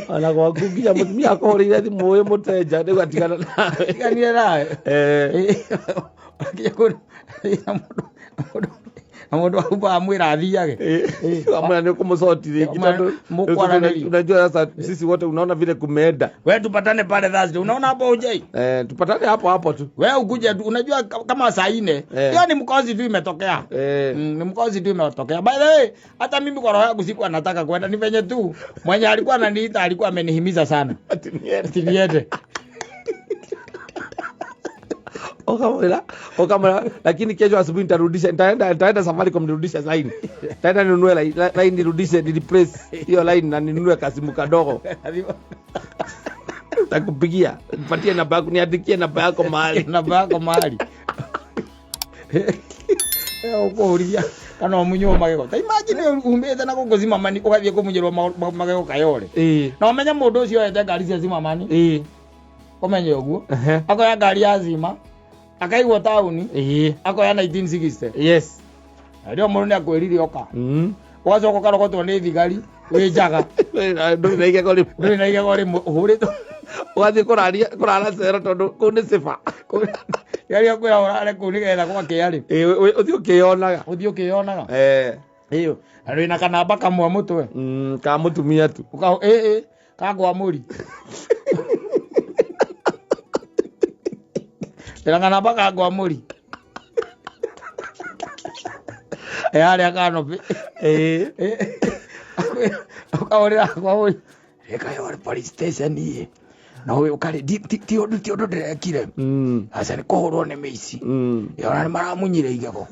Ona gwaku nginya mũtumia akũhũrĩire thimũ wĩ mũtenja rĩu atigana nawe. Tiganire nawe. Eh. Nginya kũndũ na mũndũ Na mũndũ aumba amwĩra athiage. Amwĩra nĩ ũkũmũcoti rĩngĩ tondũ Mũkwaranĩria. unajua sasa sisi wote unaona vile kumeenda. We tupatane pale Thursday. Unaona hapo ujai? Eh, tupatane hapo hapo tu. We ukuje tu, unajua kama saa 4. Eh. Hiyo ni mkozi tu imetokea. Eh. Ni mkozi tu imetokea. By the way, hata mimi kwa roho yangu sikuwa nataka kwenda, ni venye tu mwenye alikuwa ananiita alikuwa amenihimiza sana. Ati niende. Ati niende. Ukamwira, ukamwira, lakini kesho asubuhi nitarudisha, nitaenda Safaricom nirudishe line. Nitaenda ninunue line nirudishe, ni replace hiyo line na ninunue kasimu kadogo. Nitakupigia, nipatie namba yako, niandikie namba yako mahali. Namba yako mahali. Ũkũũria kana ũmunywo magego. Ta imagine umĩte na gũkũ Zimamani ũgathiĩ kũmunyĩrwo magego Kayole. Eh. Na ũmenye mũndũ ũcio oete ngari cia Zimamani. Eh. Ũmenye ũguo. Ehe. Akoya ngari ya Zima, akaigwo taũni, Eh. akoya 1960. Yes. Na rĩo mũndũ nĩakwĩrire ũka. Ũgacoka ũkarogotwo nĩ thigari wĩ njaga. Ndũrĩ na igego rĩmwe. Ndũrĩ na igego rĩmwe ũhũrĩtwo. Ũgathiĩ kũrara cero tondũ kũu nĩ ciba. Geria kwĩra ũrare kũu nĩgetha gwakĩa rĩ. Ĩĩ, ũthiĩ ũkĩyonaga. Ũthiĩ ũkĩyonaga. Eh. Ĩyo. Na wĩna kanamba kamwe mũtwe. Ka mũtumia tu. Ũka ĩ ka kwa mũri. Wĩna kanamba ka kwa mũri. Ĩ harĩa kanopĩ. Ĩĩ. Ũkahũrĩra kwa mũri. Ĩ Kayole police station ĩ. Na ũyũ ũkarĩ ti ũndũ ndĩrekire. Aca nĩ kũhũrwo nĩ mĩici. Ĩ ona nĩ maramunyire igego.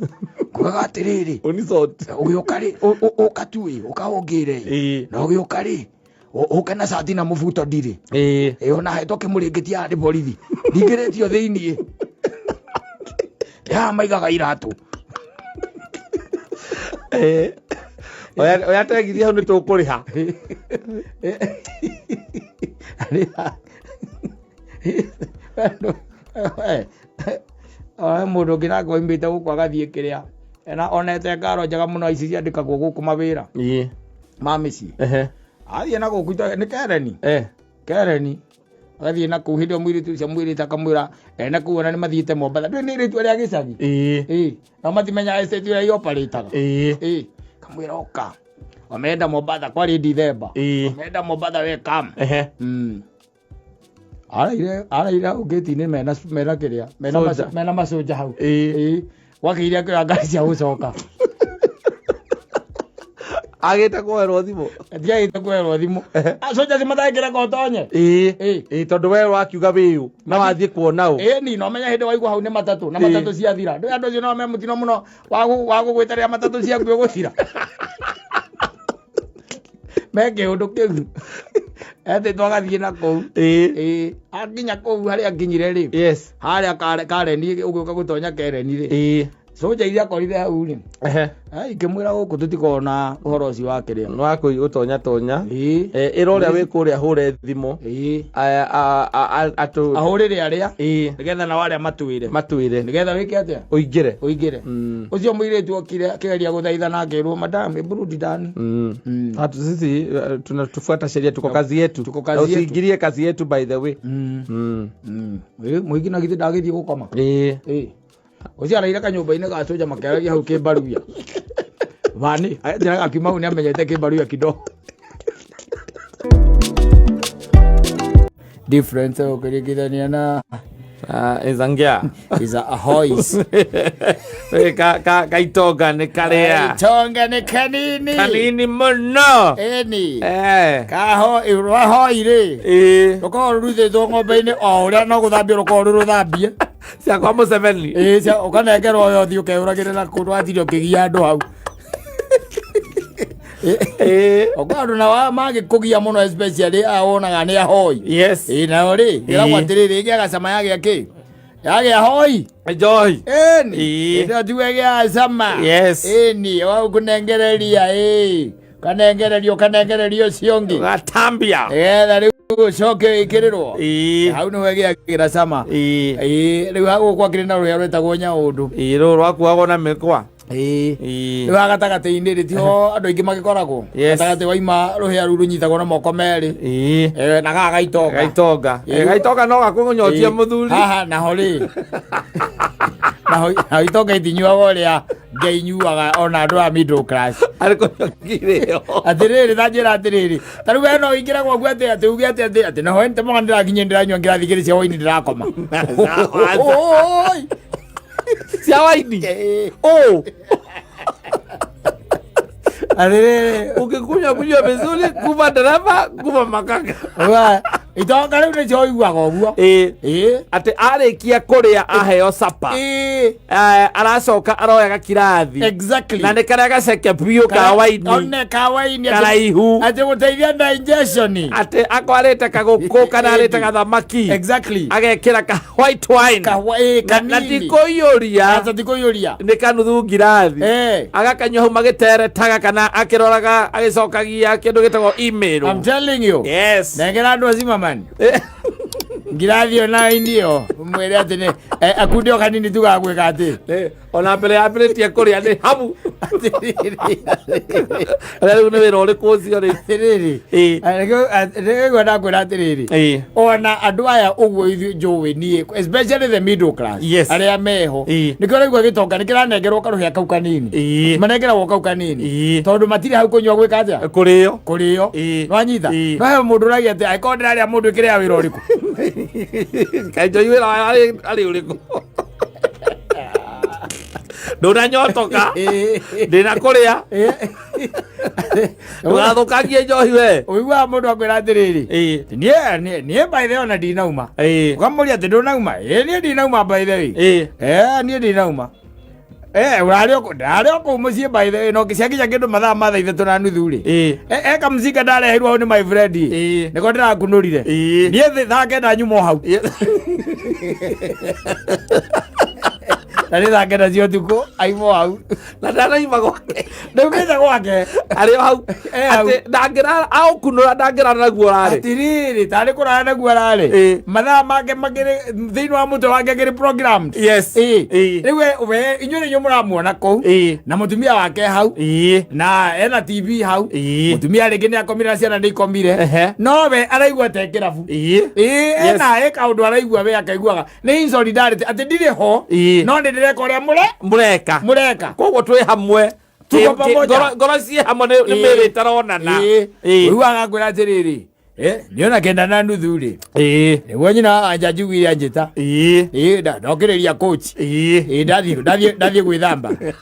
Kugaga atĩrĩrĩ. Ũnicoti. Ũgĩũka rĩ, ũka tu ĩ, ũka ũngĩre ĩ. Ĩĩ. Na ũgĩũka rĩ, ũke na cati na mũbuto ndirĩ. Ĩĩ. Ĩ ona hetwo kĩmũrĩngĩti haha nĩ borithi. Ndingĩrĩtio thĩiniĩ. Haha maigaga iratũ. Ĩĩ. Oya tegithi hau nĩ tũkũrĩha. Mũndũ ũngĩ nake oimĩte gũkũ agathiĩ kĩrĩa. Ena onete ngaro njega mũno ici ciandĩkagwo gũkũ mawĩra Ĩĩ. ma mĩciĩ. Ehe. Athiĩ na gũkũ nĩ Kereni. Eh. Kereni. Agathiĩ na kũu hĩndĩ ĩyo mũirĩtu ũcio amwĩrĩte akamwĩra ene kũu ona nĩ mathiĩte Mombatha. Ndũĩ nĩ irĩtu arĩa gĩcagi. Ĩĩ. Ĩĩ. Nao matimenyaga estate ĩrĩa ioparĩtaga. Ĩĩ. Ĩĩ. Kamwĩra ũka. Wameenda Mombatha kwarĩ Dithemba. Ĩĩ. Wameenda Mombatha we come. Ehe. Araire hau ngĩti-inĩ mena kĩrĩa Soldier. mena macoja hau. Ĩĩ. Ĩĩ. Gwakĩire akĩoya ngari cia gũcoka. Agĩte kũherwo thimũ. Atiagĩte kũherwo thimũ. Acoja acio matangĩreka ũtonye. Ĩĩ. Ĩĩ. Ĩĩ tondũ we wakiuga wĩũ na wathiĩ kuona ũ. Ĩĩ ni no menya hĩndĩ waigua hau nĩ matatũ na Ĩĩ. matatũ ciathira. Ndũĩ andũ acio no me mũtino mũno wa gũgwĩta rĩrĩa matatũ ciaku ĩgũthira. Me kĩũndũ kĩu. Etĩtwo agathiĩ na kũu. Ĩĩ. Ĩĩ. Akinya kũu harĩa akinyire rĩ. Yes. Harĩa Kareni ũgĩũka gũtonya Kereni rĩ. Ĩĩ. Soja iria akorire hau rĩ. Ehe. Ai ngĩmwĩra gũkũ tũtikoragwo na ũhoro ũcio wa kĩrĩa. Nĩ wa gũtonya tonya. Ĩĩ. Ĩra ũrĩa wĩ kũrĩa hũre thimũ. Ĩĩ. Atũ. Ahũrĩre arĩa. Ĩĩ. Nĩgetha nao arĩa matwĩre. Matwĩre. Nĩgetha wĩke atĩa? Ũingĩre. Ũingĩre. Ũcio mũirĩtu okire akĩgeria gũthaitha na akĩrwo madam hebu rudi ndani. Hatu sisi tunatufuata sheria, tuko kazi yetu. Tuko kazi Na yetu. usiingilie kazi yetu by the way. Ĩĩ, mũingĩ na githĩ ndagĩthiĩ gũkoma. Ĩĩ. Ĩĩ. Ũcio araire kanyũmba-inĩ ga soja makĩaragia hau kĩmbaruia. Vani, njĩraga akiuma hau nĩamenyete kĩmbaruia kidogo. Difference ũkĩringithania na Izangia. is a hois. Kaitonga nĩ karĩa. Itonga nĩ kanini. Kanini mũno. Ĩni. Eh. Kaho rwahoi rĩ. Ĩĩ. Rũkoragwo rũruthĩtwo ng'ombe-inĩ o ũrĩa no gũthambio rũkoragwo rwĩ rũthambie. Cia kwa Museveni. Ĩĩ, cia ũkanengerwo yo ũthiĩ ũkehũragĩrĩra kũndũ watinda ũkĩgia andũ hau. Ĩĩ. Okorwo andũ nao mangĩkũgia mũno especially aya wonaga nĩ ahoi. Yes. Ĩĩ nayo rĩ, ĩragwo Ĩĩ. atĩrĩrĩ ĩgĩaga cama yagĩa kĩ? Yagĩa hoi. Enjoy. Ĩni. Ĩĩ. Ĩno tiwe ĩgĩaga cama. Yes. Ĩni, ũkũnengereria ĩĩ. Ũkanengereria ũkanengereria ũcio ũngĩ. Gatambia. Nĩgetha rĩu ũcoke wĩkĩrĩrwo. Ĩĩ. Hau nĩho ĩgĩagĩra cama. Ĩĩ. Ĩĩ, rĩu gũkũ kwakĩrĩ na rũhĩa rwĩtagwo nyaũndũ. Ĩĩ, rũrũ rwakuagwo na mĩkwa. Ĩĩ. Ĩĩ. Rĩu haha gatagatĩ-inĩ rĩ tiho andũ aingĩ magĩkoragwo. Yes. Gatagatĩ waima rũhĩa rũu rũnyitagwo na moko merĩ. Ĩĩ. Na gaka gaitonga. Gaitonga. Ĩĩ. Gaitonga no gakũnyotie Ĩĩ. mũthuri. Haha naho rĩ. Naho itonga itinyuaga ũrĩa thinga inyuaga ona andũ a middle class. Arĩ kũnyua ngirĩo. Atĩrĩrĩ, ta njĩra atĩrĩrĩ, ta rĩu we no ũingĩre gwaku atĩ atĩ uge atĩ atĩ atĩ na hwaĩ nĩtemaga ndĩrakinyia ndĩranyua ngirathi igĩrĩ cia waini ndĩrakoma. Oi! Cia waini. Oh. Atĩrĩrĩ. Ukikunywa kunywa vizuri, kuva dereva, kuva makanga. Wa, itonga rĩu nĩcio ũiguaga ũguo. Ĩĩ. Ĩĩ. Atĩ arĩkia kũrĩa aheo sapa. Ĩĩ. Aracoka aroya gakirathi. Exactly. Na nĩ karĩa gaceke biũ ka waini. One ka waini. Karaihu. Atĩ gũteithia digestion. Atĩ akwarĩte kagũkũ kana arĩte gathamaki. Exactly. Agekĩra ka white wine. Ka ĩĩ, Na kanini. ti kũiyũria. Aca ti kũiyũria. Nĩ kanuthu ngirathi. Eh. Agakanyua hau magĩteretaga kana akĩroraga agĩcokagia kĩndũ gĩtagwo email. I'm telling you. Yes. Nengera andũ acima man. Ngirathi ĩyo na waini ĩyo mwĩre atĩ nĩ akunde o kanini tu gagwĩka atĩ. Ona mbere yambĩrĩtie kũrĩa nĩ hamu. Arĩa rĩu nĩ wĩra ũrĩkũ ũcio rĩ? Atĩrĩrĩ. Ĩĩ. Nĩguo ndakwĩra atĩrĩrĩ. Ĩĩ. Ona andũ aya ũguo ithuĩ njũĩ niĩ especially the middle class Yes. arĩa meho Ĩĩ. nĩkĩo ũraigua gĩtonga nĩkĩranengerwo karũhĩa kau kanini. Ĩĩ. Manengeragwo kau kanini. Ĩĩ. Tondũ matirĩ hau kũnyua gwĩka atĩa? Kũrĩo. Kũrĩo. Ĩĩ. Nĩwanyita? Ĩĩ. No he mũndũ ũragia atĩ angĩkorwo ndĩrarĩa mũndũ ĩkĩrĩa wĩra ũrĩkũ? Kaĩ njohi wĩra wayo arĩ ũrĩkũ? Ndũnanyotoka. Ndĩna kũrĩa. Ndũgathũkangie njohi we. Ũiguaga mũndũ akwĩra atĩrĩrĩ. Ĩĩ. Niĩ by the way ona ndinauma. Ĩĩ. Ũkamũria atĩ ndũnauma? Ĩĩ niĩ ndinauma by the way. Ĩĩ. Niĩ ndinauma. Ũrarĩ o kũ- ndarĩ o kũu mũciĩ by the way, no ciakinya kĩndũ mathaa ma thaa ithatũ na nuthu rĩ. Ĩĩ. Kamzinga ndareheirwo hau nĩ my friend. Ĩĩ. Nĩko ndĩrakunũrire. Ĩĩ. Niĩ thaa kenda nyuma o hau. Na nĩ thaa kenda cia ũtukũ aima o hau. Na ndanaima gwake. Ndaumĩte gwake. Arĩ o hau. Eh, hau. Atĩ ndangĩrara aũkunũra ndangĩrara naguo ũrarĩ. Atĩrĩrĩ, tarĩ kũrara naguo ararĩ. Ĩĩ. Mathaa make makĩrĩ thĩinĩ wa mũtwe wake akĩrĩ programmed. Yes. Ĩĩ. Ĩĩ. Rĩu we inyuĩ nĩ inyuĩ mũramuona kũu. Ĩĩ. Na mũtumia wake hau. Ĩĩ. Na ena TV hau. Ĩĩ. Mũtumia rĩngĩ nĩ akomire na ciana nĩ ikomire. Ehe. No we araigua te kĩrabu. Ĩĩ. Ĩĩ, Yes. ena ĩ kaũndũ araigua we akaiguaga nĩ in solidarity atĩ ndirĩ ho Ĩĩ. no nĩ ndĩreka ũrĩa mũre Mũreka. mũreka. Koguo twĩ hamwe. Tuko pamoja. Ngoro ciĩ hamwe nĩ mĩĩrĩ ĩtaronana. Ĩĩ. Ĩĩ. Ũiguaga akwĩra atĩrĩrĩ, niĩ ona kenda na nuthu rĩ Ĩĩ. nĩguo nyina wa anja njiguire anjĩta. Ĩĩ. Ĩĩ, ndokĩrĩria coach. Ĩĩ. Ĩĩ, ndathiĩ gwĩthamba.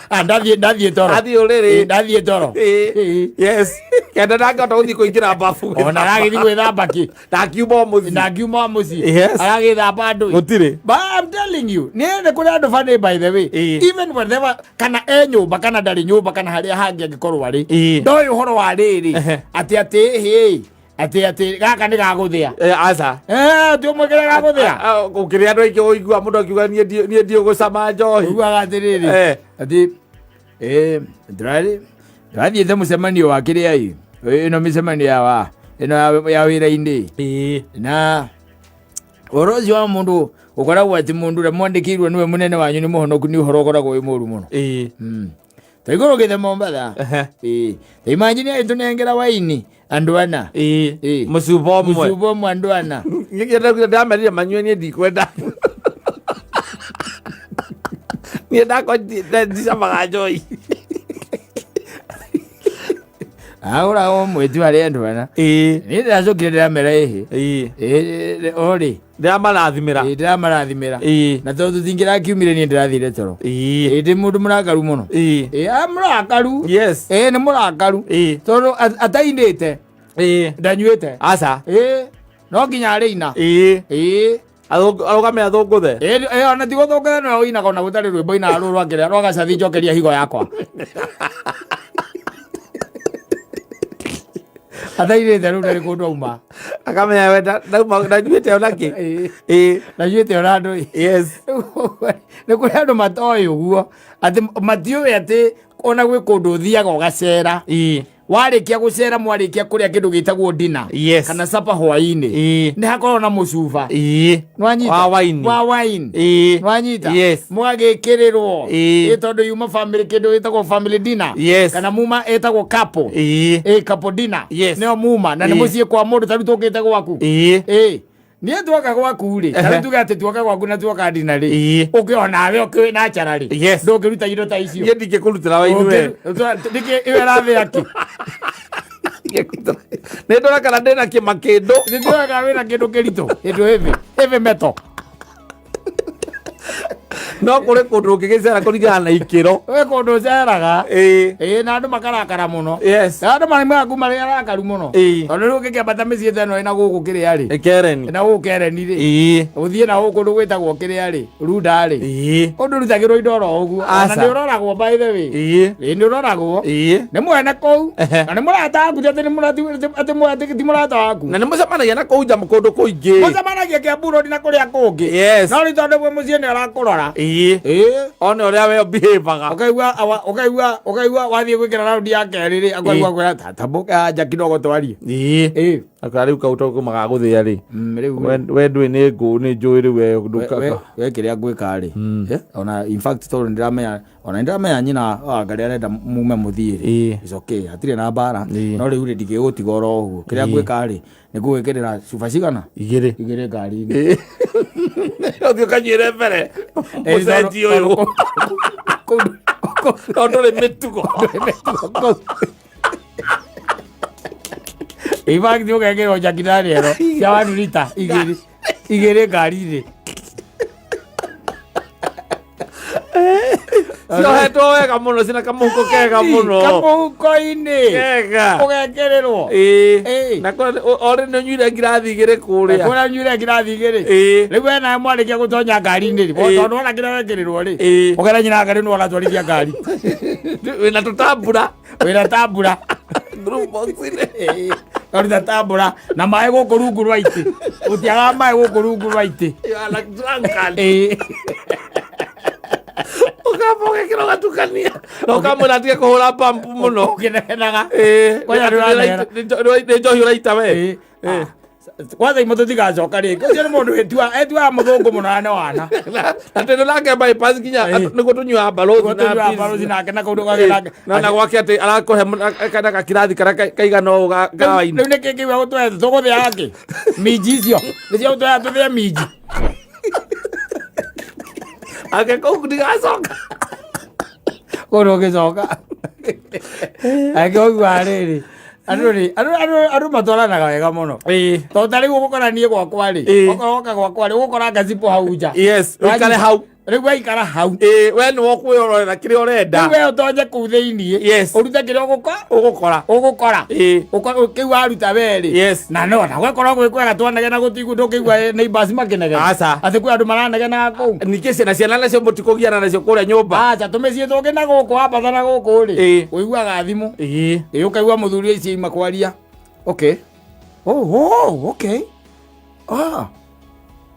Ah, ndathiĩ toro. Athiĩ ũrĩrĩ. Ĩĩ, ndathiĩ toro. Ĩĩ. Ĩĩ. Yes. Kenda ndangĩhota gũthiĩ kũingĩra bafu. Ona aragĩthiĩ gwĩthamba kĩ? Ndakiuma o mũciĩ. Ndangiuma mũciĩ. Yes. Aragĩthamba andũ. Gũtirĩ. But I'm telling you, nĩ nĩ kũrĩ andũ funny by the way. Ĩĩ. Even whenever kana e nyũmba kana ndarĩ nyũmba kana harĩa hangĩ angĩkorwo arĩ. Ĩĩ. Ndoĩ ũhoro wa rĩrĩ. Ehe. Atĩ atĩ hĩ atĩ atĩ gaka nĩ gagũthĩa. Aca. Ti ũmwe kĩrĩa gagũthĩa. Gũkĩrĩ andũ aingĩ ũigua mũndũ akiuga niĩ ndiũ gũcama njohi. Ũiguaga atĩrĩrĩ. Atĩ ndĩrathiĩte mũcemanio wa kĩrĩa ĩ. Ĩno mĩcemanio ya wa ĩno ya wĩra-inĩ. Ĩĩ. Na ũhoro ũcio wa mũndũ ũkoragwo atĩ mũndũ ũrĩa mwandĩkĩirwo nĩwe mũnene wanyu nĩ mũhonoku nĩ ũhoro ũkoragwo wĩ mũru mũno. Ĩĩ. Ta igũrũkĩte Mombatha. Ehe. Ĩĩ. Ta imagine agĩtũnengera waini andũ ana. Ĩĩ. Ĩĩ. Mũcuba ũmwe. Mũcuba ũmwe andũ ana. Niĩ ndamerire manyue niĩ ndikwenda. Niĩ ndakwa ndicamaga njohi. Agũraga ũmwe tu harĩ andũ ana. Ĩĩ. Niĩ ndĩracokire ndĩramera ĩhĩ. Ĩĩ. Ĩĩ, orĩ. Ndĩramarathimĩra. Ĩĩ, ndĩramarathimĩra. Ĩĩ. Na tondũ tũtingĩrakiumire niĩ ndĩrathire toro. Ĩĩ. Ĩĩ, ndĩ mũndũ mũrakaru mũno. Ĩĩ. Ĩĩ, mũrakaru. Yes. Ĩĩ, nĩ mũrakaru. Ĩĩ. Tondũ atainĩte Ĩĩ. ndanyuĩte. Aca. Ĩĩ, no nginya arĩina. Ĩĩ. Ĩĩ. Arũgame athũngũthe. Ĩĩ, ona ti gũthũngũtha nĩwe ũinaga ona gũtarĩ rwĩmbo ainaga rũrũ rwa kĩrĩa rwa gacathi njokeria higo yakwa. Atainĩte rĩu ndarĩ kũndũ auma. Akamenya we ndanyuĩte ona kĩ. Ĩĩ. Ĩĩ. Ndanyuĩte ona andũ. Yes. Nĩ kũrĩ andũ matoĩ ũguo atĩ matiũĩ atĩ ona gwĩ kũndũ ũthiaga ũgacera. Ĩĩ. Warĩkia gũcera mwarĩkia kũrĩa kĩndũ gĩtagwo dinner. Yes. Kana supper hwaĩ-inĩ. Ĩĩ. Nĩ hakoragwo na mũcuba. Ĩĩ. Nĩwanyita? Wa waini. Wa wine. Ĩĩ. Nĩwanyita? Yes. Mũgagĩkĩrĩrwo. Ĩĩ. Ĩ tondũ yuma family kĩndũ gĩtagwo family dinner. Yes. Kana muma ĩtagwo couple. Ĩĩ. Ĩ couple dinner. Yes. Nĩyo muma na nĩ Ĩĩ. mũciĩ kwa mũndũ ta rĩu tũkĩte gwaku. Ĩĩ. Ĩĩ. Niĩ tuoka gwaku rĩ, ta rĩu tuge atĩ tuoka gwaku na tuoka ndina rĩ, Ĩĩ. ũkĩona we ũkĩwĩ na njara rĩ, Yes. ndũngĩruta indo ta icio. Niĩ ndingĩkũrutĩra waini we. Nĩkĩ ĩyo ĩrathĩa kĩ? Nĩ ndona kana ndĩna kĩmakĩndũ. Nĩndĩrona kana wĩna kĩndũ kĩritũ, kĩndũ heavy, heavy metal. No kũrĩ kũndũ ũngĩgĩcera kũringana na ikĩro. Wĩ kũndũ ũceraga. Ĩĩ. Ĩĩ, na andũ makarakara mũno. Yes. Na andũ marĩ marĩ arakaru mũno. Ĩĩ. Tondũ rĩu ũngĩkĩambata mĩciĩ ta ĩno ĩna gũkũ kĩrĩa rĩ, Ĩkereni. na gũkũ Kereni rĩ, Ĩĩ. ũthiĩ na gũkũ kũndũ gwĩtagwo kĩrĩa rĩ, Runda rĩ, Ĩĩ. kũndũ rutagĩrwo indo oro ũguo. Ona Aca. nĩ ũroragwo by the way. Ĩĩ. Ĩĩ, nĩ ũroragwo. Ĩĩ. Nĩ mwene kũu. Ehe. Na nĩ mũrata waku, ti atĩ nĩ atĩ ti mũrata waku. Na nĩ mũcemanagia na kũu nja kũndũ kũingĩ. Mũcemanagia Kiambu Road na kũrĩa kũngĩ. Yes. No rĩu tondũ wĩ mũciĩ nĩ arakũrora. Ĩĩ. Ĩĩ. One ũrĩa we ũbehavaga. Ũkaigua ũkaigua ũkaigua wathiĩ gwĩkĩra raundi ya kerĩ rĩ, akaigua kwĩra tata mbũke anja kidogo twarie. Ĩĩ. Ĩĩ. Akara rĩu kau tondũ magagũthĩa rĩ. Rĩu We ndũĩ nĩ ngũ nĩ njũĩ rĩu we ndũkaga. We kĩrĩa ngwĩka rĩ, ona in fact tondũ nĩndĩramenya, ona nĩndĩramenya nyina wa Ngarĩ arenda mume mũthiĩ rĩ. Ĩĩ. It's okay, hatirĩ na mbara. Ĩĩ. No rĩu rĩ, ndingĩgũtiga oro ũguo. Kĩrĩa ngwĩka rĩ, nĩ ngũgwĩkĩrĩra cuba cigana? Igĩrĩ. Igĩrĩ ngari-inĩ. Ĩĩ. Ũthiĩ ũkanyuĩre mbere. Mũcenji ũyũ. Tondũ ndũrĩ mĩtugo. In fact ũgekĩrwo Jack Daniel cia 1 lita igĩrĩ igĩrĩ ngari-inĩ. Ciohetwo wega mũno cina kamũhuko kega mũno. Kamũhuko-inĩ. Kega. Ũgekĩrĩrwo. Ĩĩ. Ĩĩ. Na orĩ nĩ ũnyuire ngirathi igĩrĩ kũrĩa. Kũrĩa nyuire ngirathi igĩrĩ. Ĩĩ. Rĩu we nawe mwarĩkia gũtonya ngari-inĩ rĩ, Ĩĩ. tondũ wona kĩrĩa wekĩrĩrwo rĩ, Ĩĩ. ũkera nyina ngari nĩ ũratwarithia ngari. Wĩna tũtambura. Wĩna tambura. Group box-inĩ. Ũruta tambura na maĩ gũkũ rungu rwa itĩ. Gũtiagaga maĩ gũkũ rungu rwa itĩ. You are like drunkard. Ĩĩ. Ũkamba ũgekĩra ũgatukania. Na ũkamwĩra atige kũhũra pump mũno. Ũkĩnegenaga. Ĩĩ. Kwanja ndũranegena. Nĩ njohi ũraita we. Ĩĩ. Ah, kwanza imwe tũtigacoka rĩngĩ. Ũcio nĩ mũndũ etuaga mũthũngũ mũno na nĩ wana. Na tondũ nake bypass nginya Ĩĩ. nĩguo tũnyuaga balozi na Tũnyuaga peace. balozi nake na kaũndũ gake nake. Na na gwake atĩ arakũhe kana gakirathi karĩa kaigana ũũ ga waini. Rĩu nĩkĩ kĩu gũtũhe tũgũthĩa kĩ? Minji icio. Nĩcio gũtũhe tũthĩe minji. Ake kũu ndigacoka. Kũu ndũngĩcoka. Angĩ ũiguaga rĩrĩ. Andũ rĩ, andũ matwaranaga wega mũno. Ĩĩ. Tondũ ta rĩu ũgũkora niĩ gwakwa rĩ, Ĩĩ. okorwo woka gwakwa rĩ, ũgũkora ngacibũ hau nja. Yes, ũikare hau. Rĩu waikara hau. Ĩĩ, we nĩwe ũkwĩrorera kĩrĩa ũrenda. Rĩu we ũtonye kũu thĩiniĩ. Yes. Ũrute kĩrĩa Ũgũkora. ũgũkora. Ĩĩ. Kĩu waruta we rĩ. Yes. Na no na gwakorwo gwĩ kwega twanegena gũtigũ ndũkĩigua neighbors makĩnegena. Aca. Atĩ kwĩ andũ maranegenaga kũu. Ningĩ ciana ciana nacio mũtikũgiana nacio kũrĩa nyũmba. Aca tũmĩciĩ tũngĩ na gũkũ wambata na gũkũ rĩ. Ĩĩ. Ũiguaga thimũ. Ĩĩ. Ĩĩ ũkaigua mũthuri aici aima kwaria. Okay. Oh, oh, okay. Ah.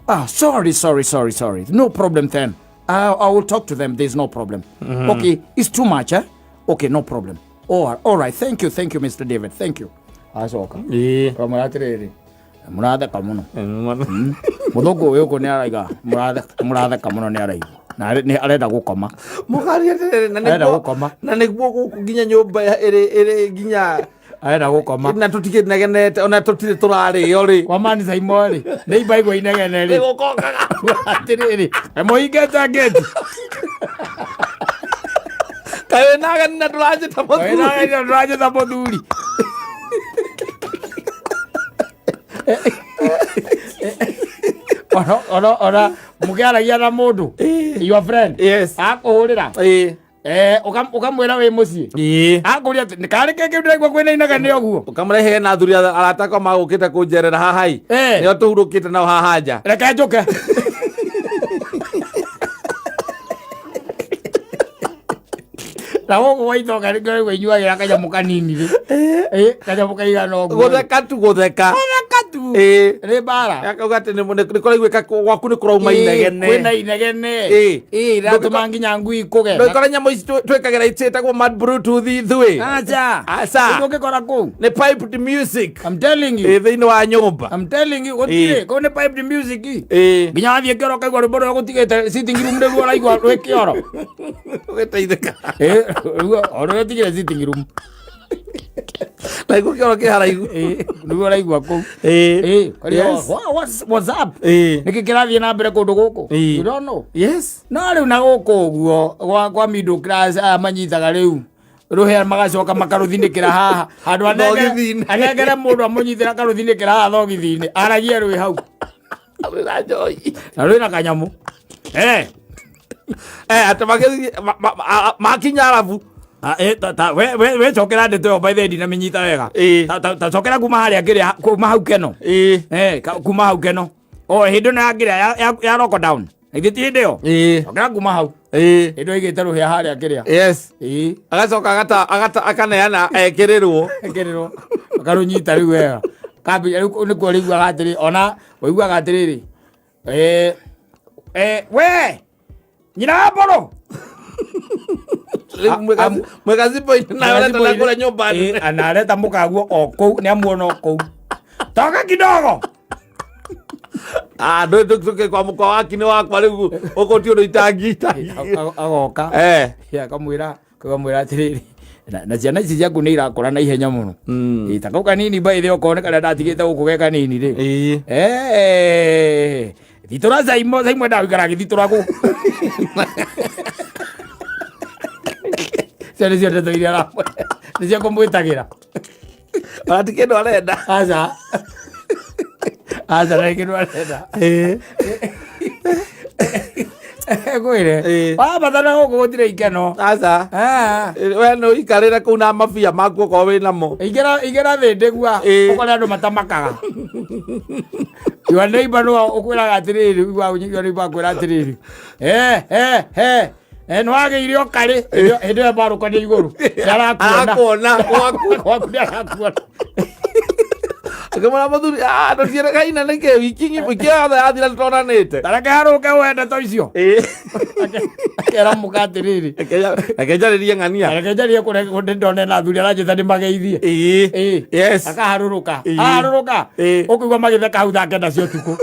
Ah, sorry, sorry, sorry, sorry. No problem then. I will talk to them. There's no problem. Okay, it's too much, eh? Okay, no problem. Oh, all right. Thank you, thank you, Mr. David. Thank you. Acoka. Ĩĩ. Kamwĩra atĩrĩrĩ, mũratheka mũno. Mũthũngũ ũyũ ũkũ nĩ araiga mũratheka mũno nĩ araigua. Na nĩ arenda gũkoma. Mũkaria atĩrĩrĩ, na Arenda nĩguo gũkoma. na nĩguo gũkũ nginya nyũmba ĩrĩ ĩrĩ nginya Arenda gũkoma. na tũtikĩnegenete ona tũtirĩ tũrarĩo rĩ. Kwa mani saimo rĩ, nĩ imbaigua inegene rĩ. Nĩgũkongaga. Atĩrĩrĩ, mũhingĩte ngĩti. Kaĩ wĩna ageni na ndũranjĩta mũthuri. Wĩna ageni na ndũranjĩta mũthuri. Ona mũkĩaragia na mũndũ, your friend, Yes. akũhũrĩra. Ĩĩ. Ũkamwĩra wĩ mũciĩ. Ĩĩ. Akũria atĩ, karĩ kĩ kĩu ndĩraigua kwĩna inegene ũguo? Ũkamũrehe na athuri arata akwa magũkĩte kũnjerera haha ĩ. Ĩĩ. Nĩo tũhurũkĩte nao haha nja. Reke njũke. Na gũkũ gwa itonga nĩkĩo rĩu inyuagĩra kanyamũ kanini rĩ. Ĩĩ, kanyamũ kaigana ũguo. Gũtheka tu gũtheka. Gũtheka tu. Ĩĩ. Nĩ mbara. Akauga atĩ nĩ kũraiguĩka gwaku nĩ kũrauma inegene. Kwĩna inegene. Ĩĩ. Ĩĩ, iratũma nginya ngui ikũge. Ndũikore nyamũ ici twĩkagĩra ciĩtagwo mad bluetooth ithuĩ. Aca. Aca. Ndũngĩkora kũu. Nĩ piped music. I'm telling you. Ĩ thĩinĩ wa nyũmba. I'm telling you, gũtirĩ. Kũu nĩ piped music. Ĩĩ. Nginya wathiĩ kĩoro ũkaigua rwĩmbo rũrĩa gũtigĩte sitting room rĩu ũraigua rwĩ kĩoro. Ũgĩteithĩka. Ĩĩ, rĩu o rũrĩa ũtigire sitting room. Na iguo kĩoro kĩ haraihu. Nĩguo ũraigua kũu. Ĩĩ. Yes. What's up? Ĩĩ. Nĩkĩ kĩrathiĩ na mbere kũndũ gũkũ? Ĩĩ. You don't know. Yes. No rĩu na gũkũ ũguo kwa middle class aya manyitaga rĩu rũhĩa magacoka makarũthinĩkĩra haha handũ Thogithi-inĩ. anengere mũndũ amũnyitĩra akarũthinĩkĩra haha thogithi-inĩ aragie rwĩ hau. Wĩna njohi. Na rwĩna kanyamũ. Eh. Atĩ magĩthiĩ makinya arabu. We cokera ndeto ĩyo by the way ndinamĩnyita wega. Ĩĩ. Ta cokera kuma harĩa kĩrĩa kuma hau keno. Ĩĩ. Kuma hau keno. O hĩndĩ ĩno ya kĩrĩa ya lockdown. Githĩ ti hĩndĩ ĩyo? Ĩĩ. Cokera kuma hau. Ĩĩ. Hĩndĩ ĩyo aigĩte rũhĩa harĩa kĩrĩa. Yes. Ĩĩ. Agacoka agata akaneana ekĩrĩrwo. Ekĩrĩrwo. Akarũnyita rĩu wega. Kambi rĩu nĩkuo rĩiguaga atĩrĩ ona ũiguaga atĩrĩrĩ. We nyina wa mbũrũ. Rĩu mwĩgacibo-inĩ nawe ũreta na kũrĩa nyũmba nene. Analeta mũkaguo o kũu nĩ amuona o kũu. Toka kidogo. Ah, ndũ tũke kwa mũkwa waki nĩ wakwa rĩu ũkũ ti ũndũ itangita. Agoka. Akamwĩra akamwĩra atĩrĩrĩ na ciana ici ciaku nĩ irakũra na ihenya mũno. Ta kau kanini by the way okorwo nĩ karĩa ndatigĩte gũkũ ge kanini rĩ. Thitũra Saimo, Saimo endaga gũikara agĩthitũra gũkũ. Icio nĩcio ndeto iria aramwĩra. Nĩcio ekũmwĩtagĩra. Ona ti kĩndũ arenda. Aca. Aca ndarĩ kĩndũ arenda. Ngwĩre. Wabatara gũkũ gũtirĩ ikeno. Aca. We nĩ ũikarĩre kũu na mabia maku okorwo wĩ namo. Ingĩra thĩ ndĩgua ũkore andũ matamakaga. Your neighbor no ũkwĩraga atĩrĩrĩ, ũiguaga your neighbor akwĩra atĩrĩrĩ. Nĩ wagĩire o karĩ. Hĩndĩ ĩyo mbarũka nĩ igũrũ. Nĩ arakuona. Arakuona gwaku. Gwaku nĩ arakuona. Akĩmwĩra mũthuri, tũtiĩrĩgaine nĩkĩ wiki wiki yothe yathira nĩtwonanĩte. Ta reke harũke wende to icio. Akera mũka atĩrĩrĩ. Reke njarĩrie ng'ania. Reke njarie kũrĩa ndone na athuri aranjĩta ndĩmageithie. Yes. Akaharũrũka. Aharũrũka. Ũkũigua magĩtheka hau thaa kenda cia ũtukũ.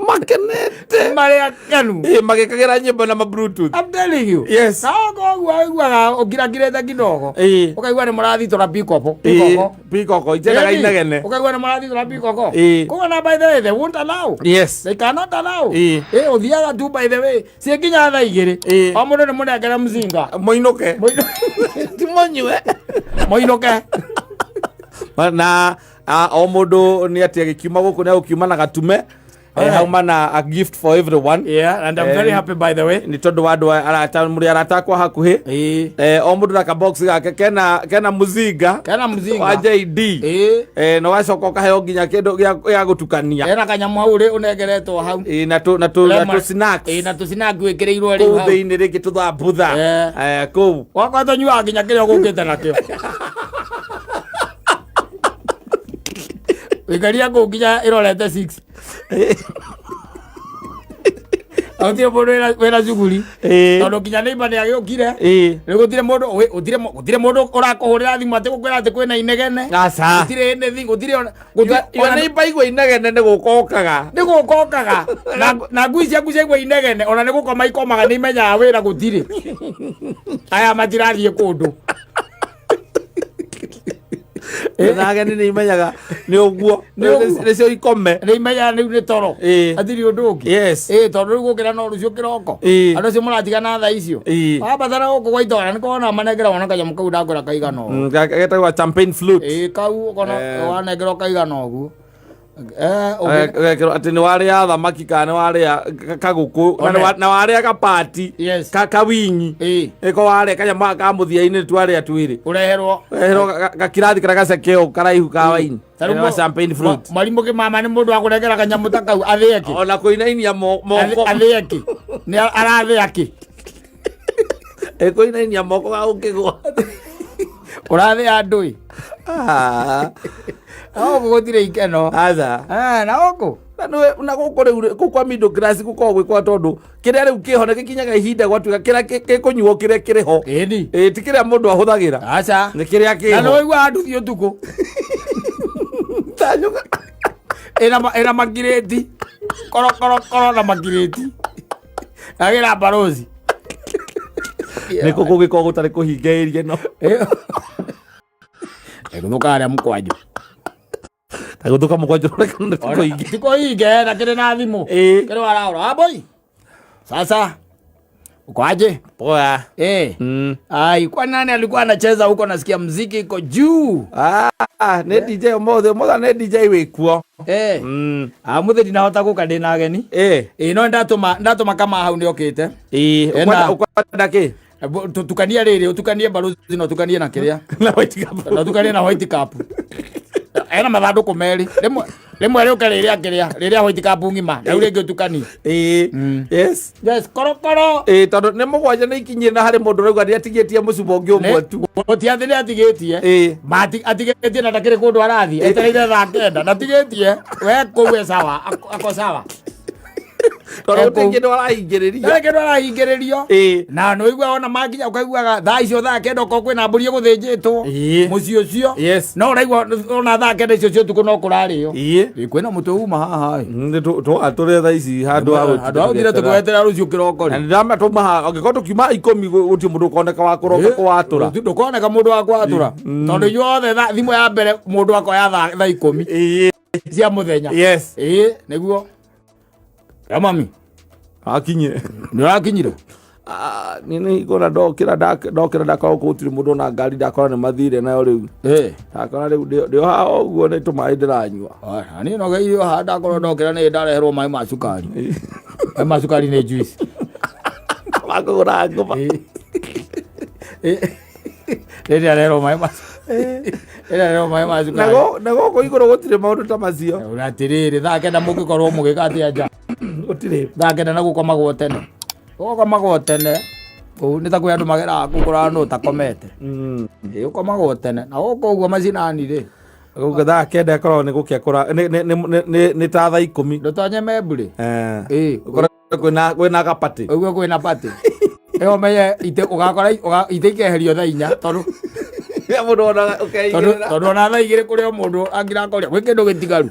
Makenete. Marĩ akenu. Magĩkagĩra nyĩmbo na ma Bluetooth. I'm telling you. Yes. Na koguo ũiguaga ũkirakirĩte kidogo. Ũkaigua nĩ mũrathitũra pikoko. Pikoko. Pikoko itendaga inegene. Ũkaigua nĩ mũrathitũra pikoko. Koguo na by the way they won't allow. Yes. They cannot allow. Ũthiaga tu by the way ciĩkinya thaa igĩrĩ. O mũndũ nĩ mũnengere mzinga. Mũinũke. Ti mũnyue. Mũinũke. Na o mũndũ nĩ atĩ agĩkiuma gũkũ nĩ agũkiuma na gatume. Hauma na a gift for everyone. Yeah, and I'm very happy by the way. Nĩ tondũ wa andũ arata mũrĩ arata akwa hakuhĩ. O mũndũ na kabox gake kena mũzinga. Kena mũzinga. Wa JD. Na ũgacoka ũkaheo nginya kĩndũ gĩa gũtukania. Kena kanyamũ hau rĩ ũnengeretwo hau. Na tũ, na tũ, na tũ snacks. Na tũ snacks wĩkĩrĩirwo rĩu Kũu hau. thĩinĩ rĩngĩ tũthambutha. Kũu. Wakwa tũnyuaga nginya kĩrĩa ũgũkĩte nakĩo. Wĩkaria kũu nginya ĩrorete 6. Gũtirĩ mũndũ wĩna cuguri. Tondũ nginya neighbor nĩ agĩũkire. Rĩu gũtirĩ mũndũ, gũtirĩ mũndũ ũrakũhũrĩra thimũ atĩ gũkwĩra atĩ kwĩna inegene. Aca. Gũtirĩ anything, gũtirĩ ona, gũtirĩ Your ona neighbor aigua inegene nĩ gũka okaga. Nĩ gũka okaga. Na ngui ciaku ciaigua inegene, ona nĩ gũkoma ikomaga nĩ imenyaga wĩra gũtirĩ. Aya matirathiĩ kũndũ. Na ageni nĩ imenyaga nĩ ũguo. Nĩ ũguo. Nĩcio ikome. Nĩ imenyaga rĩu nĩ toro. Hatirĩ ũndũ ũngĩ. Yes. Tondũ rĩu gũkĩra no rũciũ kĩroko. Andũ acio mũratigana thaa icio. Wabatara gũkũ gwa itũra nĩ kuona manengera mwana kanyamũ kau ndakwĩra kaigana ũguo. Getagwo champagne flute. Kau ũkona wanengerwo kaigana ũguo. Ũgekĩrwo atĩ nĩ warĩa thamaki kana nĩ warĩa kagũkũ, na warĩa gapati, Yes. kawingi. Ĩko warĩa kanyamũ gaka ka mũthia-inĩ twarĩa twĩrĩ. Ũreherwo. Ũreherwo gakirathi karĩa gaceke ũũ karaihu ka waini. Ta rĩu Wa champagne flute. Mwarimũ kĩmama nĩ mũndũ wa kũnengera kanyamũ ta kau athĩe kĩ? Ona kũinainia moko. Athĩe kĩ? Nĩ arathĩa kĩ? Kũinainia moko ga ũkĩgwa. Ũrathĩa andũ ĩ? Na gũkũ gũtirĩ ikeno. Aca. Na gũkũ? Na nĩwe, na gũkũ rĩu rĩ, kũu kwa middle class gũkoragwo gwĩ kwa tondũ kĩrĩa rĩu kĩho nĩ gĩkinyaga ihinda gwatuĩka kĩrĩa gĩkũnyuo kĩrĩa kĩrĩ ho. Ĩni. Ti kĩrĩa mũndũ ahũthagĩra. Aca. Nĩ kĩrĩa kĩho. Na nĩ waiguaga nduthi ũtukũ. Tanyũka. Ĩna makirĩti. Koro, koro, koro na makirĩti. Agĩra barozi. Nĩ kũ kũngĩkorwo gũtarĩ kũhinge area ĩno? Gũthũka harĩa mũkwanjũ. Ta gũthũka mũkwanjũ ũroneka nĩ kũhinge. Ti kũhinge na kĩrĩ na thimũ. Kĩrĩ waraũra aboi. Sasa uko aje? Poa. Ai, kwa nani alikuwa anacheza huko? Nasikia mziki iko juu. Ah, nĩ DJ ũmũthĩ, ũmũthĩ nĩ DJ wĩkuo. Ah, mũthĩ ndinahota gũka, ndĩna ageni. Ĩ, no ndatũma kama hau nĩ okĩte. Ena. Ũkwenda kĩ? Tukanie rĩrĩ, ũtukanie baruzi na ũtukanie na kĩrĩa. Na white cup. Na ũtukanie na white cup. Ena mathandũkũ merĩ. Rĩmwe rĩũke rĩrĩa kĩrĩa, rĩrĩa white cup ng'ima, na rĩu rĩngĩ ũtukanie. Yes. Yes, korokoro. Ĩ, tondũ nĩ 7 nĩ ikinyire na harĩ mũndũ ũrauga nĩ atigĩtie mũcuba ũngĩ ũmwe tu. Gũtiathĩ nĩ atigĩtie. Atigĩtie na ndakĩrĩ kũndũ arathiĩ. Etereire thaa 9, ndatigĩtie. We kũu e sawa, ako sawa. Tondũ gũtirĩ kĩndũ arahingĩrĩrio. Ndarĩ kĩndũ arahingĩrĩrio. Na nĩ ũiguaga ona makinya ũkaiguaga thaa icio thaa 9 okorwo kwĩna mbũri ĩgũthĩnjĩtwo. Mũciĩ ũcio. No ũraigua ona thaa 9 icio cia ũtukũ no kũrarĩo. Kwĩna mũtĩ uma haha ĩ. Nĩ tũrĩa thaa ici handũ ha gũtinda Handũ ha gũtinda tũgĩeterera. tũkĩweterera rũciũ kĩroko rĩ. Na nĩndĩramenya twauma haha, angĩkorwo tũkiuma 10 gũtirĩ mũndũ ũkoneka wa kũroka kũwatũra. Ndũkoneka mũndũ wa kũwatũra. Tondũ ithuothe thimũ ya mbere mũndũ akoya thaa 10 cia mũthenya. Nĩguo. Ya mami. Akinyire. Nĩ ũrakinyire? Niĩ nĩ hingũra ndokĩra ndakora gũkũ gũtirĩ mũndũ ona ngari, ndakora nĩ mathire nayo rĩu. Ndakora rĩu ndĩ o haha ũguo nĩ tũmaĩ ndĩranyua. Niĩ no geithio haha ndakorwo ndokĩra nĩ ndareherwo maĩ ma cukari. Maĩ ma cukari nĩ juice. Makũgũra ngũma. Nĩ ndareherwo maĩ ma nĩ ndareherwo maĩ ma cukari. Na gũkũ igũrũ gũtirĩ maũndũ ta macio. Ũra atĩrĩrĩ, thaa 9 mũngĩkorwo mũgĩka atĩa nja? Gũtirĩ. Thaa 9 na gũkomagwo tene. Gũkomagwo tene. Kũu nĩ ta kwĩ andũ mageraga kũu kũrora nũ ũtakomete. Ĩ, ũkomagwo tene. Na gũkũ ũguo macinani rĩ. Gũkũ thaa 9 ĩkoragwo nĩ gũkĩa kũra, nĩ ta thaa 10. Ndũtonye memburĩ. Ũkore kwĩna gapatĩ. Ũguo kwĩna patĩ. Ĩyo ũmenye itĩ, ũgakora itĩ ikeherio thaa 4, tondũ Rĩrĩa mũndũ onaga ũkeigĩrĩra. Tondũ ona thaa 2 kũrĩ o mũndũ angĩrakoria, gwĩ kĩndũ gĩtigaru.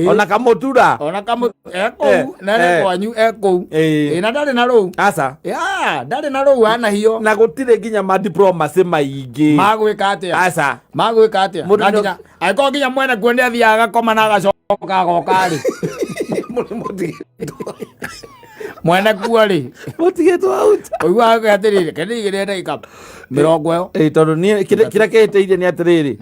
Ona kamũtura. Ona ekũu, na nĩ kwanyu ekũu. Na ndarĩ na rũu. Aca. Ya, ndarĩ na rũu anahio. Na gũtirĩ nginya ma diplomacy maingĩ. Magwĩka atĩa? Aca. Magwĩka atĩa? Mũndũ Na nĩ- nginya, angĩkorwo nginya mwene kuo nĩ athiaga agakoma na agacoka agoka rĩ. Mwene kuo rĩ. Mũtigĩtwo out. Ũiguaga atĩrĩrĩ, kende igĩrĩ ndagĩka mĩrongo ĩyo. Tondũ niĩ kĩrĩa kĩhĩtĩirie nĩ atĩrĩrĩ.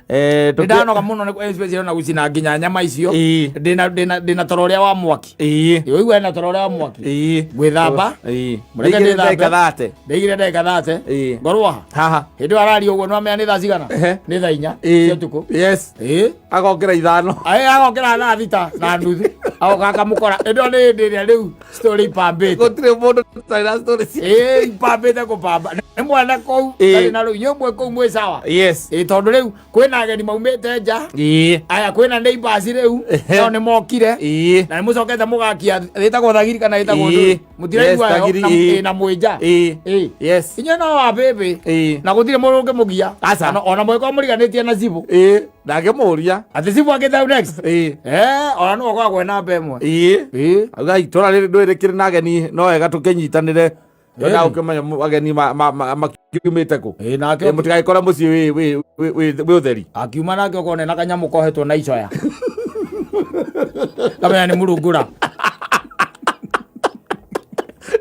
Nĩ ndanoga mũno nĩ especially ona gũcina nginya nyama icio. Ndĩna toro ũrĩa wa mwaki. Ũigua ena toro ũrĩa wa mwaki. Ngwĩthamba. Mũreke Ndĩigĩre ndĩthambe. ndagĩka thate. Ndĩigĩre ndagĩka thate. Ngorwo haha. Haha. Hĩndĩ ĩyo araria ũguo nĩwamenya nĩ thaa cigana? Nĩ thaa 4 cia ũtukũ. Agokĩra 5. Agokĩra thaa 6:30. Agoka akamũkora. Hĩndĩ ĩyo nĩ hĩndĩ ĩrĩa rĩu story ipambĩte. Gũtirĩ mũndũ ũtarĩ na story cia- Ipambĩte kũpamba. Nĩ mwana kũu, ndarĩ na rũu. Inyuĩ mwĩ kũu mwĩ sawa. Tondũ rĩu kwĩna ageni maumĩte nja. Aya, kwĩna neighbors rĩu. Nao nĩ mokire. Na nĩ mũcokete mũgakia, ĩtagwo thagiri kana ĩtagwo ndũĩ. Mũtiraigua Yes, yo, thagiri, na mwĩ nja. Inyuĩ no wa bĩbĩ. Na gũtirĩ mũndũ ũngĩmũgia. Aca. Ona mũgĩkorwo mũriganĩtie na cibũ. Ndangĩmũria. Atĩ cibũ akĩte hau next. Ona nĩwe ũkoragwo ena namba ĩmwe. Auga itũra rĩrĩ ndũĩ rĩkĩrĩ na ageni, no wega tũkĩnyitanĩre. Twenda gũkĩmenya ageni makiumĩte kũ. Nake Mũtigagĩkore mũciĩ wĩ ũtheri. Akiuma nake okorwo nĩ na kanyamũ kohetwo na icoya. Kamenya nĩ mũrungura.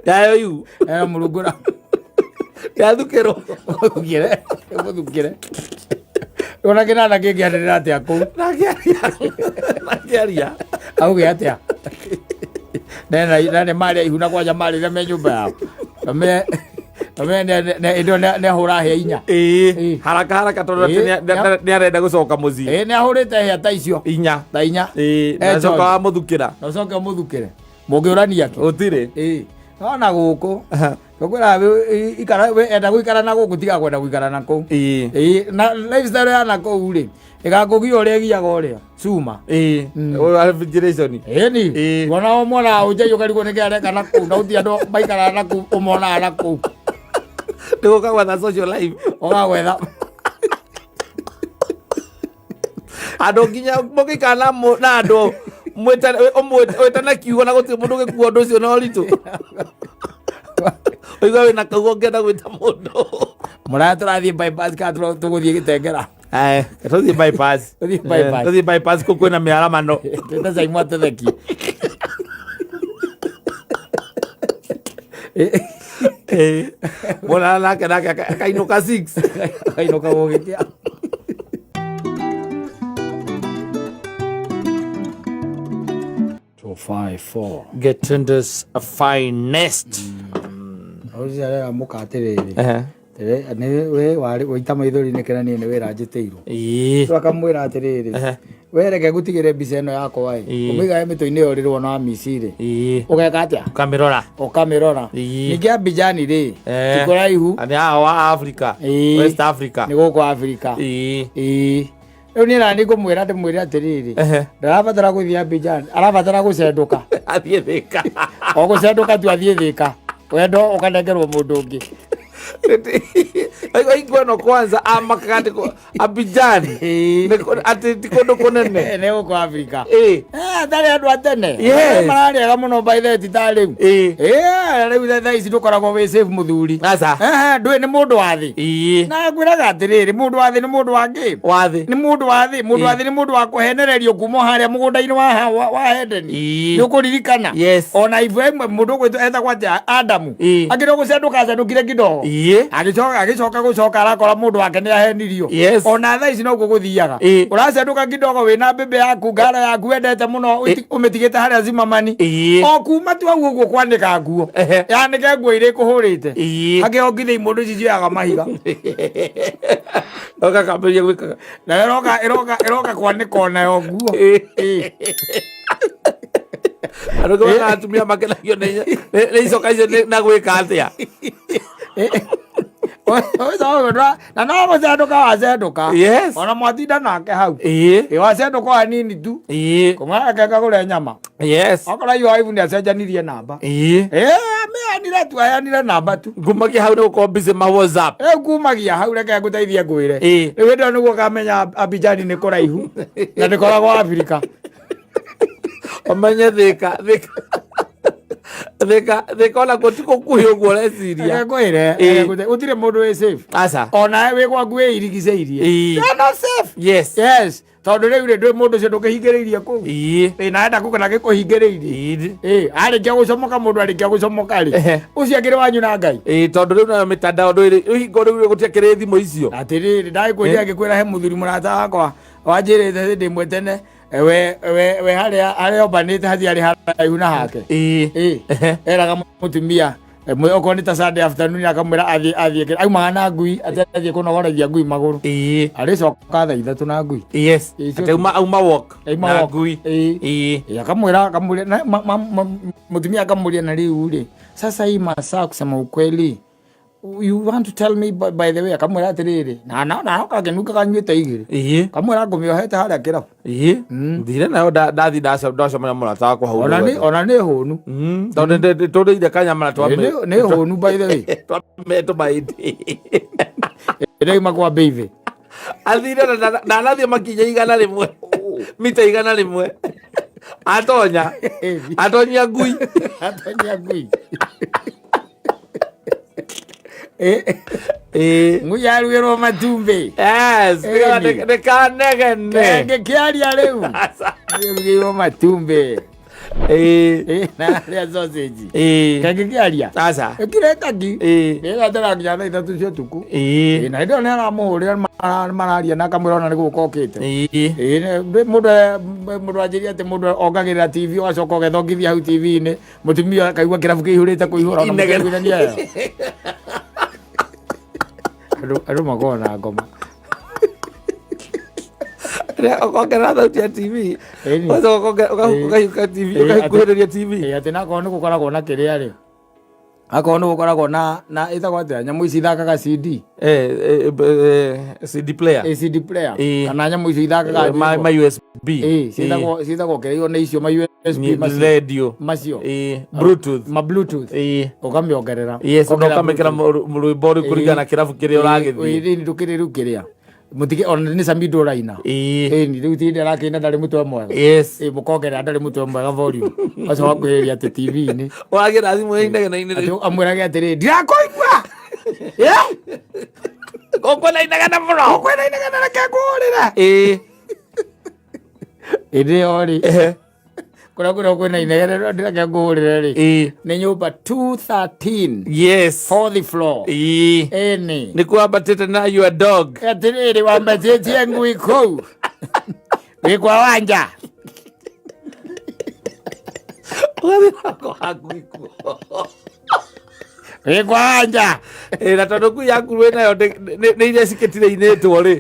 Yayo yu. Mũrungura. Yathukĩrwo. Mũthukĩre. Mũthukĩre. Ona kĩnanda kĩngĩanĩrĩra atĩa kũu? Nakĩaria. Auge atĩa? Na nĩ marĩa ihu na kwanja marĩre me nyũmba yao. Ĩndĩ nĩ ahũra hĩa 4. Haraka haraka tondũ nĩ arenda gũcoka mũciĩ. Nĩ ahũrĩte hĩa ta icio. 4. Ta 4. Na acoka wamũthukĩra. Na ũcoke ũmũthukĩre. Mũngĩũrania kĩ? Gũtirĩ. No na gũkũ. Tũkwĩra ikara, we enda gũikara na gũkũ, tiga kwenda gũikara na kũu. Na lifestyle ya na kũu rĩ, ĩgakũgia ũrĩa ĩgiaga ũrĩa. Cuma. Ũyũ refrigeration. Ĩni. Wona o mwana ũnjai ũkarigwo nĩkĩ areka na kũu, na gũtirĩ andũ maikaraga na kũu, ũmonaga na kũu. Nĩ gũka gwetha social life. Ũga gwetha. Andũ nginya mũgĩikara na andũ wĩtane kiugo na gũtirĩ mũndũ ũgĩkua ũndũ ũcio na ũritũ. Ũigua wĩna kaugo ũngĩenda gwĩta mũndũ. Mũraya tũrathiĩ bypass kana tũgũthiĩ Gĩtengera? Eh, tũthiĩ bypass. Tũthiĩ bypass. Eh, tũthiĩ bypass kũu kwĩna mĩaramano. Twĩte Saimu atũthekie. Eh, mũraya nake akainũka 6. Kainũka gũgĩkĩa. Two, five, four. Getundu's finest. Ũcio arera mũka atĩrĩrĩ. Ehe. Nĩ we warĩ waita maithori nĩ kĩra niĩ nĩ wĩra njĩtĩirwo. Ĩĩ. Akamwĩra atĩrĩrĩ, Ehe. we reke ngũtigĩre mbica ĩno yakwa ĩ, Ĩĩ. ũmĩigage mĩtwe-inĩ ĩyo rĩrwo na Amici rĩ, Ĩĩ. ũgeka atĩa? Ũkamĩrora. Ũkamĩrora. Ĩĩ. Ningĩ Abijani rĩ, Eh. ti kũraihu. Nĩ haha wa Africa. Ĩĩ. West Africa. Nĩ gũkũ Africa. Ĩĩ. Ĩĩ. Rĩu niĩ nani ngũmwĩra ndĩmwĩre atĩrĩrĩ, Ehe. ndarabatara gũthiĩ Abidjan, arabatara gũcendũka. Athiĩ Thika. O gũcendũka tu athiĩ Thika. Wendo ũkanengerwo mũndũ ũngĩ. Aigua ĩno kwanza amakaga atĩ Abidjan. Ĩĩ. Nĩ atĩ ti kũndũ kũnene. Nĩ gũkũ Africa. Ĩĩ. Atarĩ andũ a tene. Yes. Mararĩaga mũno by the way, ti ta rĩu. Ĩĩ. Rĩu thaa ici ndũkoragwo wĩ safe mũthuri. Aca. Ndũĩ nĩ mũndũ wa thĩ. Ĩĩ. Na ngwĩraga atĩrĩrĩ, mũndũ wa thĩ nĩ mũndũ wa ngĩ. Wa thĩ. Nĩ mũndũ wa thĩ, mũndũ wa thĩ nĩ mũndũ wa kũhenererio kuma harĩa mũgũnda-inĩ wa Edeni. Ĩĩ. Nĩ ũkũririkana. Yes. Ona Ibrahim mũndũ ũgwĩtwo etagwo atĩa Adamu. Ĩĩ. Akĩrĩ gũcendũka acendũkire kidogo. Ĩĩ. Agĩcoka gũcoka arakora mũndũ wake nĩ ahenirio. Yes. Ona thaa ici noguo gũthiaga. Ĩĩ. Ũracendũka kidogo wĩna mbembe yaku ngara yaku wendete mũno ũmĩtigĩte harĩa Zimmerman. Ĩĩ. O kuma tu hau ũguo kwanĩka nguo. Ehe. Yanĩke nguo iria ikũhũrĩte. Ĩĩ. Hakĩo nginya imũndũ ici cioyaga mahiga. Ũgakambĩrĩria gwĩkaga. Na ĩroka kwanĩka onayo nguo. Ĩĩ. Ĩĩ. Andũ angĩ monaga atumia makenagio nĩ icoka icio na gwĩka atĩa? Na no gũcendũka wacendũka. Yes. Ona mwatinda nake hau. Ĩĩ. Ĩ wacendũka o hanini tu. Ĩĩ. Kũmara kagũre nyama. Yes. Akora yu aibu nĩ acenjanirie namba. Ĩĩ. Ameanire tu, aheanire namba tu. Ngumagia hau nĩ gũkorwo busy ma WhatsApp. Rĩu kumagia hau reke ngũteithie ngwĩre. Ĩĩ. Rĩu hĩndĩ ĩyo nĩguo ũkamenya Abijani nĩ kũraihu na ndĩkoragwo Afrika. Ũmenye Thika, Thika. Thika, Thika ona kuo ti gũkuhĩ ũguo ũreciria. Reke ngwĩre, Ĩĩ. gũtirĩ mũndũ wĩ safe. Aca. Ona wĩ gwaku wĩirigicĩirie. Ĩĩ. You are not safe. Yes. Yes. Tondũ rĩu rĩ ndũĩ mũndũ ũcio ndũkĩhingĩrĩirie kũu. Ĩĩ. Ĩĩ na enda kũgana gĩkũhingĩrĩirie. Ĩĩ. Ĩĩ arĩkia gũcomoka mũndũ arĩkia gũcomoka rĩ. Ehe. Ũcio akĩrĩ wanyu na Ngai. Ĩĩ tondũ rĩu nayo mĩtandao ndũĩ rĩu hingo rĩu gũtiakĩrĩ thimũ icio. Atĩrĩrĩ ndagĩkwĩria ngĩkwĩra he mũthuri mũrata wakwa wanjĩrĩte hĩndĩ ĩmwe tene we harĩa ombanĩte hatiarĩ haraihu na hake. Ĩĩ. Ĩĩ. Ehe. Eraga mũtumia okorwo nĩ ta Sunday afternoon akamwĩra athiĩ aumaga na ngui atĩ athiĩ kũnogoragia ngui magũrũ. Ĩĩ. Arĩcoka thaa 3 na ngui. Yes. Ĩĩ, Atĩ auma walk. Auma Na walk. ngui. Ĩĩ. Ĩĩ. Ĩĩ, akamwĩra na mũtumia akamũria na rĩu rĩ sasa hii masaa kusema ukweli you want to tell me by the way akamwĩra atĩrĩrĩ na kakenuka kanyuĩte igĩrĩ. Ĩĩ. Kamwĩra ngũmĩohete harĩa kĩrabu. Ĩĩ. Thire nayo ndathi ndacemania mũrata wakwa hau. Ona nĩ hũnu. Tondũ tũrĩire kanyama na Nĩ hũnu by the way. twametwo mahĩndĩ. Ĩrauma kwa baby. Athire na anathiĩ makinya 100. Mita 100. Atonya. Atonyia ngui. Atonyia ngui. Ĩĩ. Ngui yarugĩrwo matumbĩ. Yes, Ĩni. nĩ kanegene. Ngĩkĩaria rĩu. Yarugĩirwo matumbĩ. Ĩĩ. Na harĩa sausage. Ĩĩ. Kangĩkĩaria. Aca. Ĩkire taki. Ĩĩ. Ĩgatera nginya thaa 3 cia ũtukũ. Ĩĩ. Na hĩndĩ ĩyo nĩ aramũhũrĩra mararia na akamwĩra ona nĩ gũka okĩte. Ĩĩ. Ĩĩ, mũndũ anjĩria atĩ mũndũ ongagĩrĩra TV ũgacoka ũgethongithia hau TV-inĩ mũtumia akaigua kĩrabu kĩihũrĩte kũihũra ona Inegene. mũkĩiguithania ĩyo. Andũ makoragwo na ngoma. Ũkongerera thauti ya TV. Ĩni. Ũgacoka ũkahiũka TV, ũkahikuhĩrĩria TV. Ĩĩ, atĩ nakorwo nĩ gũkoragwo na kĩrĩa rĩ akorwo nĩ gũkoragwo na ĩtagwo atĩa nyamũ ici ithakaga CD. CD player. CD player. Ĩĩ. Kana nyamũ icio ithakaga Ma nyĩmbo. ma USB. Ĩĩ, ciĩtagwo kĩrĩa nĩ icio ma USB macio. Radio. Macio. Ĩĩ, Bluetooth. Ma Bluetooth. Ĩĩ. Ũkamĩongerera. Yes, na Ũkongerera ũkamĩkĩra Bluetooth. rwĩmbo rũu kũringana na kĩrabu kĩrĩa ũragĩthiĩ. Ĩĩ, ndũkĩrĩ rĩu kĩrĩa. Mũtige ona nĩ Samido ũraina. Ĩĩ. Ĩni rĩu ti hĩndĩ arakĩina ndarĩ mũtwe mwega. Yes. Ĩ mũkongerera ndarĩ mũtwe mwega volume. Ũcio wakuhĩrĩria atĩ TV-inĩ. Wagĩra thimũ ĩinegene-inĩ Atĩ amwĩrage atĩrĩ ndirakũigua. Gũkwĩna inegene mũno. Gũkwĩna inegene reke ngũhũrĩre. Ĩĩ. Hĩndĩ ĩyo rĩ Ehe. kũrĩa kũrĩa kwĩna inegene reke ngũhũrĩre rĩ Ĩĩ. nĩ nyũmba 213 Yes. fourth floor. Ĩĩ. Ĩni. Nĩ kwambatĩte na your dog. Atĩrĩrĩ wambatĩtie ngui kũu. Wĩ kwa Wanja. Ũgathiĩ nako haku ikuo. Wĩ kwa Wanja. Ĩĩ, na tondũ ngui yaku wĩ nayo nĩ iria cikĩtirainĩtwo rĩ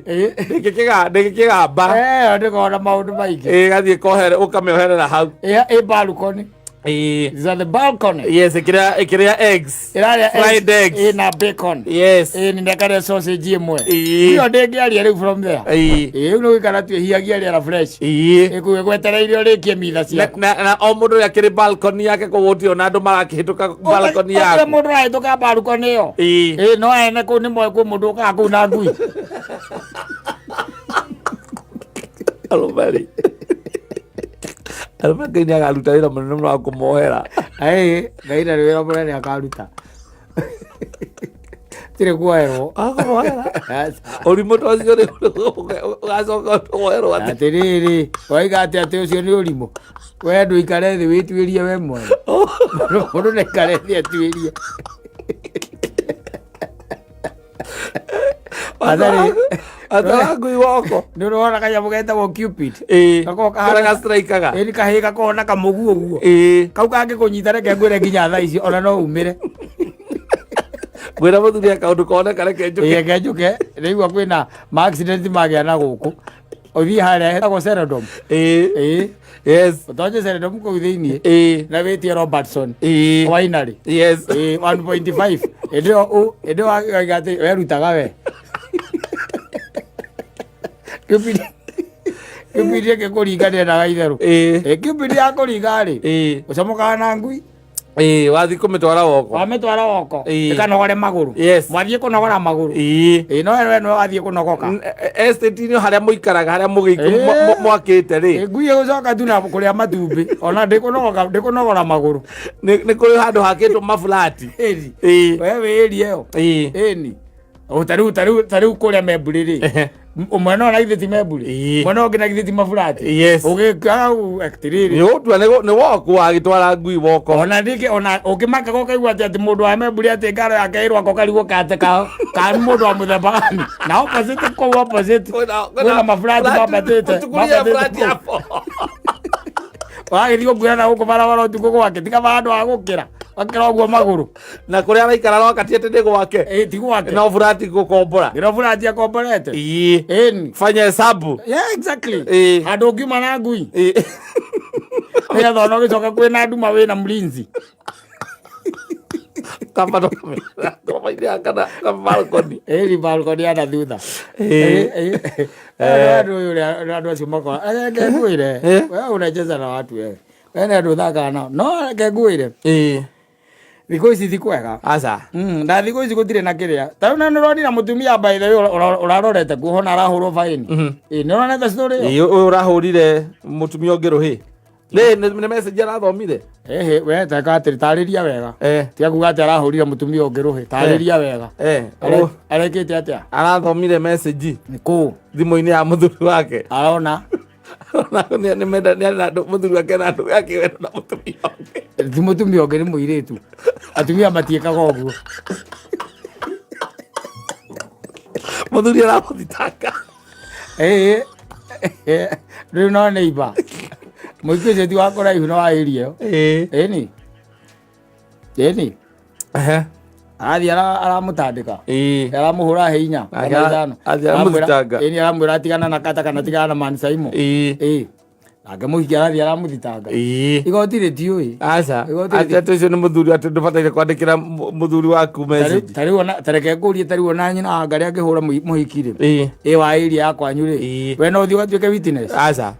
ndĩngĩkĩgamba. Eh, ndĩkona maũndũ maingĩ. Ĩĩ, gathiĩ kohere ũkamĩoherera hau. Ĩ balcony. Ĩĩ. Is that the balcony? Yes, ĩkĩrĩa eggs. Ĩrarĩa Fried eggs. Ĩ na bacon. Yes. Ĩ nĩ ndakarĩa sausage ĩmwe. Ĩĩ. Ĩyo ndĩngĩaria rĩu from there. Ĩĩ. Ĩ rĩu nĩ gũikara twĩhiagia rĩera fresh. Ĩĩ. Ĩ kũu ĩgwetereire ũrĩkie mitha Na, ciaku. na o mũndũ ũrĩa akĩrĩ balcony yake kũu gũtirĩ ona andũ marakĩhĩtũka balcony Gũtirĩ yaku. mũndũ ũrahĩtũka balcony ĩyo. Ĩĩ. Ĩ no ene kũu nĩ moĩ kwĩ mũndũ ũkaga kũu na ngui. Arũme rĩ. Arũme Ngai nĩ akaruta wĩra mũnene mũno wa kũmohera. Ĩ Ngai ndarĩ wĩra mũnene akaruta. Tirĩ kuoherwo. Wa kũmohera. Ũrimũ ta ũcio rĩ ũgacoka woherwo atĩ. Atĩrĩrĩ, waiga atĩ atĩ ũcio nĩ ũrimũ. We ndũikare thĩ wĩtuĩrie we mwene. Mũndũ ndaikare thĩ atuĩrie. Atharĩ. Atwara ngui woko. Nĩ ũrona kanyamũ getagwo Cupid. Ĩĩ. Gakoragwo Karĩa kahana- gastrikaga. Ĩĩ nĩ kahĩĩ gakoragwo na kamũguo ũguo. Ĩĩ. Kau kangĩkũnyita reke ngwĩre nginya thaa ici ona no umĩre. Ngwĩra mũthuri akaũndũ koneka reke njũke. Ĩĩ reke njũke rĩigua kwĩna ma accident magĩa na gũkũ. Ũthiĩ harĩa hetagwo Seredom. Ĩĩ. Ĩĩ. Yes. Ũtonye Seredom kũu thĩiniĩ. Ĩĩ. Na wĩtie Robertson. Ĩĩ. Winery. Yes. Ĩĩ 1.5. Hĩndĩ ĩyo hĩndĩ ĩyo waiga atĩ werutaga we. Cupid Cupid ĩngĩkũringa ndĩendaga itherũ. Ĩĩ. Ĩ Cupid yakũringa rĩ. Ĩĩ. Ũcomokaga na ngui. Ĩĩ, wathiĩ kũmĩtwara woko. Wamĩtwara woko. Ĩĩ. Ĩkanogore magũrũ. Yes. Mwathiĩ kũnogora magũrũ. Ĩĩ. Ĩĩ no we no wathiĩ kũnogoka. Estate-inĩ harĩa mũikaraga harĩa Ĩĩ. mwakĩte rĩ Ĩ, ngui ĩgũcoka tu na kũrĩa matumbĩ ona ndĩkũnogoka ndĩkũnogora magũrũ. nĩ kũrĩ handũ hakĩtwo maburati. Ĩni. Ĩĩ. We wĩĩrie ĩyo. Ĩĩ. Ĩni. O tarĩu tarĩu tarĩu kũrĩa Memburi rĩ. Ehe. Mwena ũyũ na githĩ ti Memburi. Ĩĩ. Mwena ũngĩ na githĩ ti maburati. Yes. Ũgĩkaga atĩrĩrĩ. Nĩ ũgũtua nĩ woko wagĩtwara ngui woko. Ona ningĩ ona ũngĩmaka ũkaigua atĩ atĩ mũndũ wa Memburi atĩ ngaro yake ĩrwako karigwo kate ka ka mũndũ wa mũthemba gani. Na opposite kũu opposite. Kwĩna maburati mambatĩte. Mũtukuria mambatĩte burati kũu. hapo. Wagĩthiĩ gũkuĩra na gũkũ barabara ũtukũ gwake tiga handũ ha gũkĩra. Wakĩra ũguo magũrũ. Na kũrĩa araikara roka ti atĩ nĩ gwake. Ĩ ti gwake. No burati gũkombora. Ndĩro burati akomborete. Ĩĩ. Ĩni. Fanya hesabu. Yeah, exactly. Ĩĩ. Handũ ũngiuma na ngui. Ĩĩ. Nĩgetha ona ũgĩcoka kwĩna nduma wĩna mlinzi. Kamba no ngoroba-inĩ ya kana balcony. Ĩni balcony ya na thutha. Ĩĩ. Andũ ũyũ ũrĩa andũ acio makora. Reke ngwĩre. Ĩĩ. We unacheza na watu wewe. We nĩ andũ ũthakaga nao. No reke ngwĩre. Ĩĩ. Thikũ ici ti kwega. Aca. Na thikũ ici gũtirĩ na kĩrĩa. Ta rĩu nĩ ũronire mũtumia by the way ũrarorete kuo ona arahũrwo baini. Ĩĩ nĩ ũronete story ĩyo? Ĩĩ ũyũ ũrahũrire mũtumia ũngĩ rũhĩ. Nĩ nĩ message arathomire. Ĩhĩ we teka atĩrĩ tarĩria wega. Eh. Tiga kuga atĩ arahũrire mũtumia ũngĩ rũhĩ. Tarĩria wega. Eh. Ũyũ Arekĩte atĩa? Arathomire message Kũ? thimũ-inĩ ya mũthuri wake. Arona. Nĩ menda nĩ na mũthuri wake na andũ yake wendo na mũtumia ũngĩ. Ti mũtumia ũngĩ nĩ mũirĩtu. Atumia matiĩkaga ũguo. Mũthuri aramũthitanga. Ĩĩ. Rĩu no neighbor. Mũingĩ ũcio ti wa kũraihu no wa area ĩyo. Ĩĩ. Ĩni. Ĩni. Ehe. Arathiĩ aramũtandĩka. Ĩĩ. Aramũhũra hĩ inya Ake kana ithano. athiĩ aramũthitanga. Ĩni aramwĩra atigana na kata kana tigana na Man Saimo. Ĩĩ. Ĩĩ. Nake mũhiki arathiĩ aramũthitanga. Ĩĩ. Igoti rĩtiũĩ. Aca. Igoti Atĩ atĩ ũcio nĩ mũthuri atĩ ndũbataire kwandĩkĩra mũthuri waku message. Tarĩu ona tareke ngũrie tarĩu ona nyina wa Ngarĩ angĩhũra mũhiki rĩ. Ĩĩ. Ĩ wa area ya kwanyu rĩ. Ĩĩ. We no ũthiĩ ũgatuĩke witness. Aca.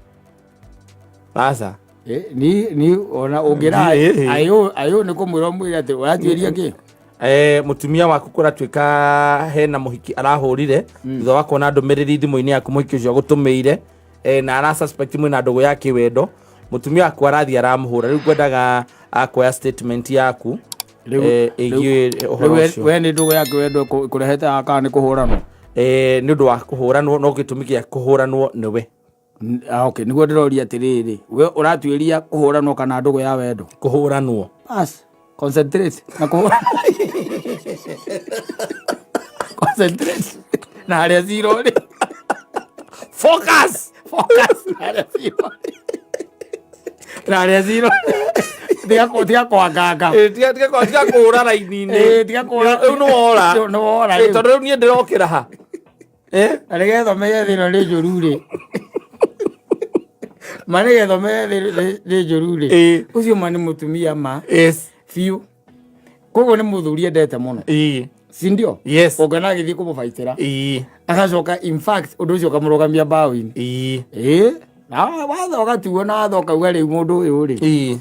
Aca. Ni ona ũngĩra Ĩĩ. ayũ ayũ nĩ kũmwĩra ũmwĩre atĩ ũratuĩria kĩ. Mutumia waku kũratuĩka hena mũhiki arahũrire thutha wa kuona ndũmĩrĩri thimũ-inĩ yaku mũhiki ũcio agũtũmĩire, na ara suspect mwĩna ndũgũ ya kĩwendo. Mũtumia waku arathiĩ aramũhũra. Rĩu ngwendaga kuoya statement yaku ĩgiĩ ũhoro ũcio. We nĩ ndũgũ ya kĩwendo ĩkũrehete haha kana nĩ kũhũranwo? Nĩ ũndũ wa kũhũranwo, no gĩtũmi gĩa kũhũranwo nĩwe. Okay, nĩguo ndĩroria atĩrĩrĩ, we ũratuĩria kũhũranwo kana ndũgũ ya wendo? Kũhũranwo. Bas, concentrate na kũhũra, concentrate na harĩa cira ũrĩ. Focus. Focus na harĩa cira ũrĩ, na harĩa cira ũrĩ. Tiga kwanganga. Tiga kũhũra raini-inĩ. Tiga kũhũra. Rĩu nĩ wora. Rĩu nĩ wora rĩu. Tondũ rĩu niĩ ndĩrokĩra ha? Na nĩgetha ũmenye thĩ ĩno nĩ njũru rĩ, ma nĩgetha ũmenye thĩ nĩ njũru rĩ, ũcio ma nĩ mũtumia ma biũ, koguo nĩ mũthuri endete mũno, si ndio? Yes. Ũngĩona agĩthiĩ kũmũbaitĩra, agacoka, in fact, ũndũ ũcio ũkamũrũgamia mbaũ-inĩ. Ĩĩ, na watho ũgatuo na watho ũkauga rĩu mũndũ ũyũ rĩ,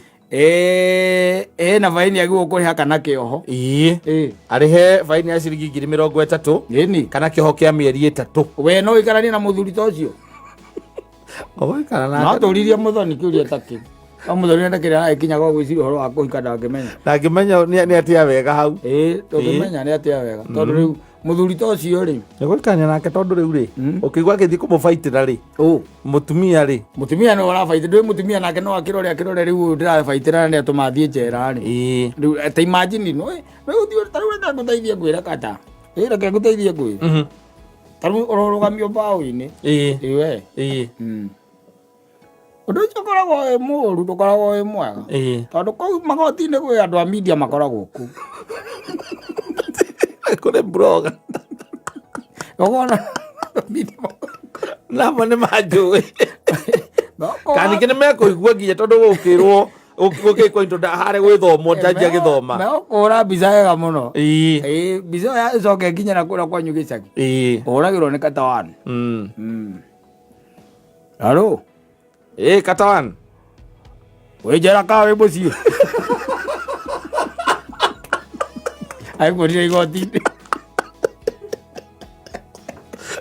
ĩna baini agĩrĩirwo kũrĩha kana kĩoho. Arĩhe baini ya ciringi 30,000 Ĩni. kana kĩoho kĩa mĩeri 3. We no ũikaranie na mũthuri ta ũcio? Ũgũikara No nake. tũririe mũthoni kĩũria ta kĩu, no mũthoni ndakĩrĩ aragĩkinya gwa gwĩciria ũhoro wa kũhika, ndangĩmenya. Ndangĩmenya nĩ atĩa wega hau. Ĩĩ, ndũngĩmenya nĩ atĩa wega, tondũ rĩu mũthuri ta ũcio rĩ, Nĩ gũikarania nake, tondũ rĩu rĩ, ũkĩigua agĩthiĩ kũmũbaitĩra rĩ, ũ mũtumia rĩ, Mũtumia no arabaitĩ ndũĩ, mũtumia nake no akĩrore akĩrore rĩu ũyũ ndĩrabaitĩra na nĩ atũma thiĩ njera rĩ. Rĩu ta imagine, no no ũthiĩ ta rĩu, reke ngũteithie ngwĩre kata, ĩ, reke ngũteithie ngwĩre, ta rĩu ũrorũgamio mbaũ-inĩ. Ĩ we. Ũndũ ũcio ũkoragwo wĩ mũũru, ndũkoragwo wĩ mwega, tondũ kũu magoti-inĩ kwĩ andũ a media makoragwo kũu. Kũrĩ blogger. Ũkona media. Namo nĩ manjũĩ, kana ningĩ nĩ mekũigua nginya tondũ gũkĩrwo gũkĩkwo indo harĩa gwĩthomwo njanjia gĩthoma. Mekũhũra mbica wega mũno. Ĩĩ, mbica ĩyo ĩcoke nginya na kũrĩa kwanyu gĩcagi ũhũragĩrwo nĩ kata one. Aro. Ĩĩ, katawan. Wĩ njera ka wĩ mũciĩ? Agĩkuonire igoti-inĩ.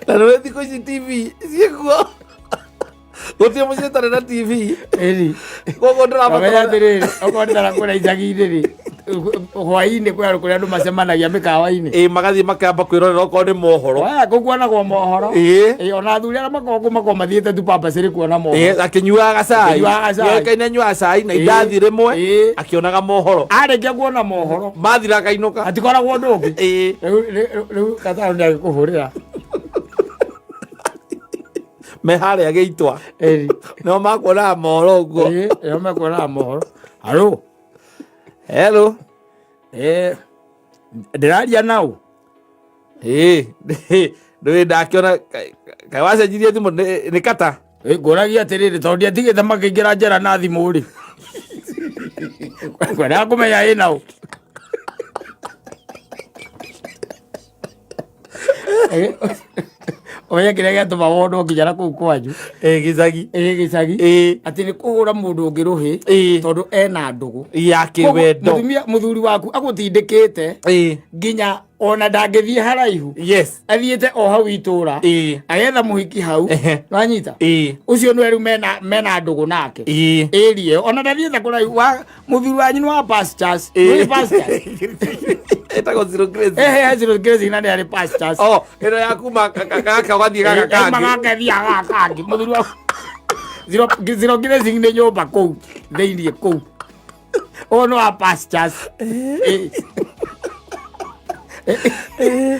Na nĩwe thikũ ici TV ciĩkuo, gũtirĩ mũciĩ ũtarĩ na TV. Ĩni. Koguo Kamenya ndũrabatara atĩrĩrĩ, okorwo nĩ tara kũrĩa icagi-inĩ rĩ, hwaĩ-inĩ kwĩ andũ, kũrĩa andũ macemanagia mĩkawa-inĩ. Ĩĩ, magathiĩ makamba kwĩrorera okorwo nĩ mohoro. Waya kũu kuonagwo mohoro. Ĩĩ, ona athuri arĩa makoragwo kũu makoragwo mathiĩte tu purposely kuona mohoro. Akĩnyuaga gacai. Akĩnyuaga gacai. Nĩoĩkaine anyuaga cai na indathi rĩmwe, akĩonaga mohoro. Arĩkia kuona mohoro, mathira akainũka. Hatikoragwo ũndũ ũngĩ. Rĩu Kataro nĩ agĩkũhũrĩra. Me harĩa gĩitwa. Ĩni. Nĩo makuonaga mohoro ũguo. Ĩĩ, nĩo mekuonaga mohoro. Haro. Hello. Ndĩraria nau. Ĩĩ, ndũĩ ndakĩona kaĩ wacenjirie thimũ nĩ kata. Ngũragia atĩrĩrĩ, tondũ ndiatigĩte makĩingĩra njera na thimũ rĩ, kwendaga kũmenya ĩ nau. Ũmenye kĩrĩa gĩatũma wonwo nginya na kũu kwanyu. Ĩĩ, gĩcagi. Ĩ gĩcagi. Atĩ nĩ kũhũra mũndũ ũngĩ rũhĩ tondũ ena ndũgũ ya kĩwendo. Mũtumia, mũthuri waku agũtindĩkĩte nginya ona ndangĩthiĩ haraihu. Athiĩte o hau itũra, agetha mũhiki hau. Wanyita? Ũcio nĩwe rĩu mena ndũgũ nake. Ĩria ĩyo ona ndathiĩte kũraihu wa mũthuri wanyu nĩ wa pastures. Nĩ pastures. Ĩtagwo zero grace. Ehe, zero grazing, na nĩ arĩ pastures. Oh, ĩno ya kuma gaka ũgathiĩ gaka Kauma kangĩ. gaka thiaga gaka kangĩ. Mũthuri wa zero grazing nĩ nyũmba kũu thĩiniĩ kũu, ũyũ nĩ wa pastures.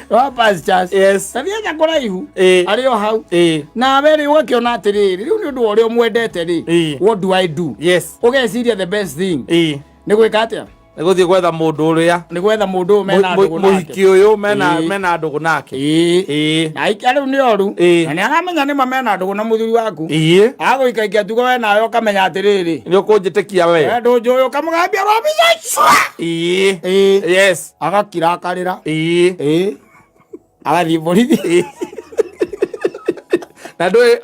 Wa pastures. Tathiĩte kũraihu, arĩ o hau. Nawe rĩ, ũgakĩona atĩrĩrĩ, rĩu nĩ ũndũ wa ũrĩa ũmwendete rĩ, what do I do? Ũgeciria the best thing nĩ gwĩka atĩa? Nĩ gũthiĩ gwetha mũndũ ũrĩa Nĩ gwetha mũndũ ũyũ mena ndũgũ nake. Mũhiki ũyũ mena mena ndũgũ nake. Na aikia rĩu nĩ oru, na nĩ aramenya nĩma mena ndũgũ na mũthuri waku. Agũikaikia tugo we nawe ũkamenya atĩrĩrĩ, Nĩ ũkũnjĩtĩkia we. We ndũnjũĩ, ũkamũgambia rwa mbica cua. Agakira akarĩra. Agathiĩ borithi. Na ndũĩ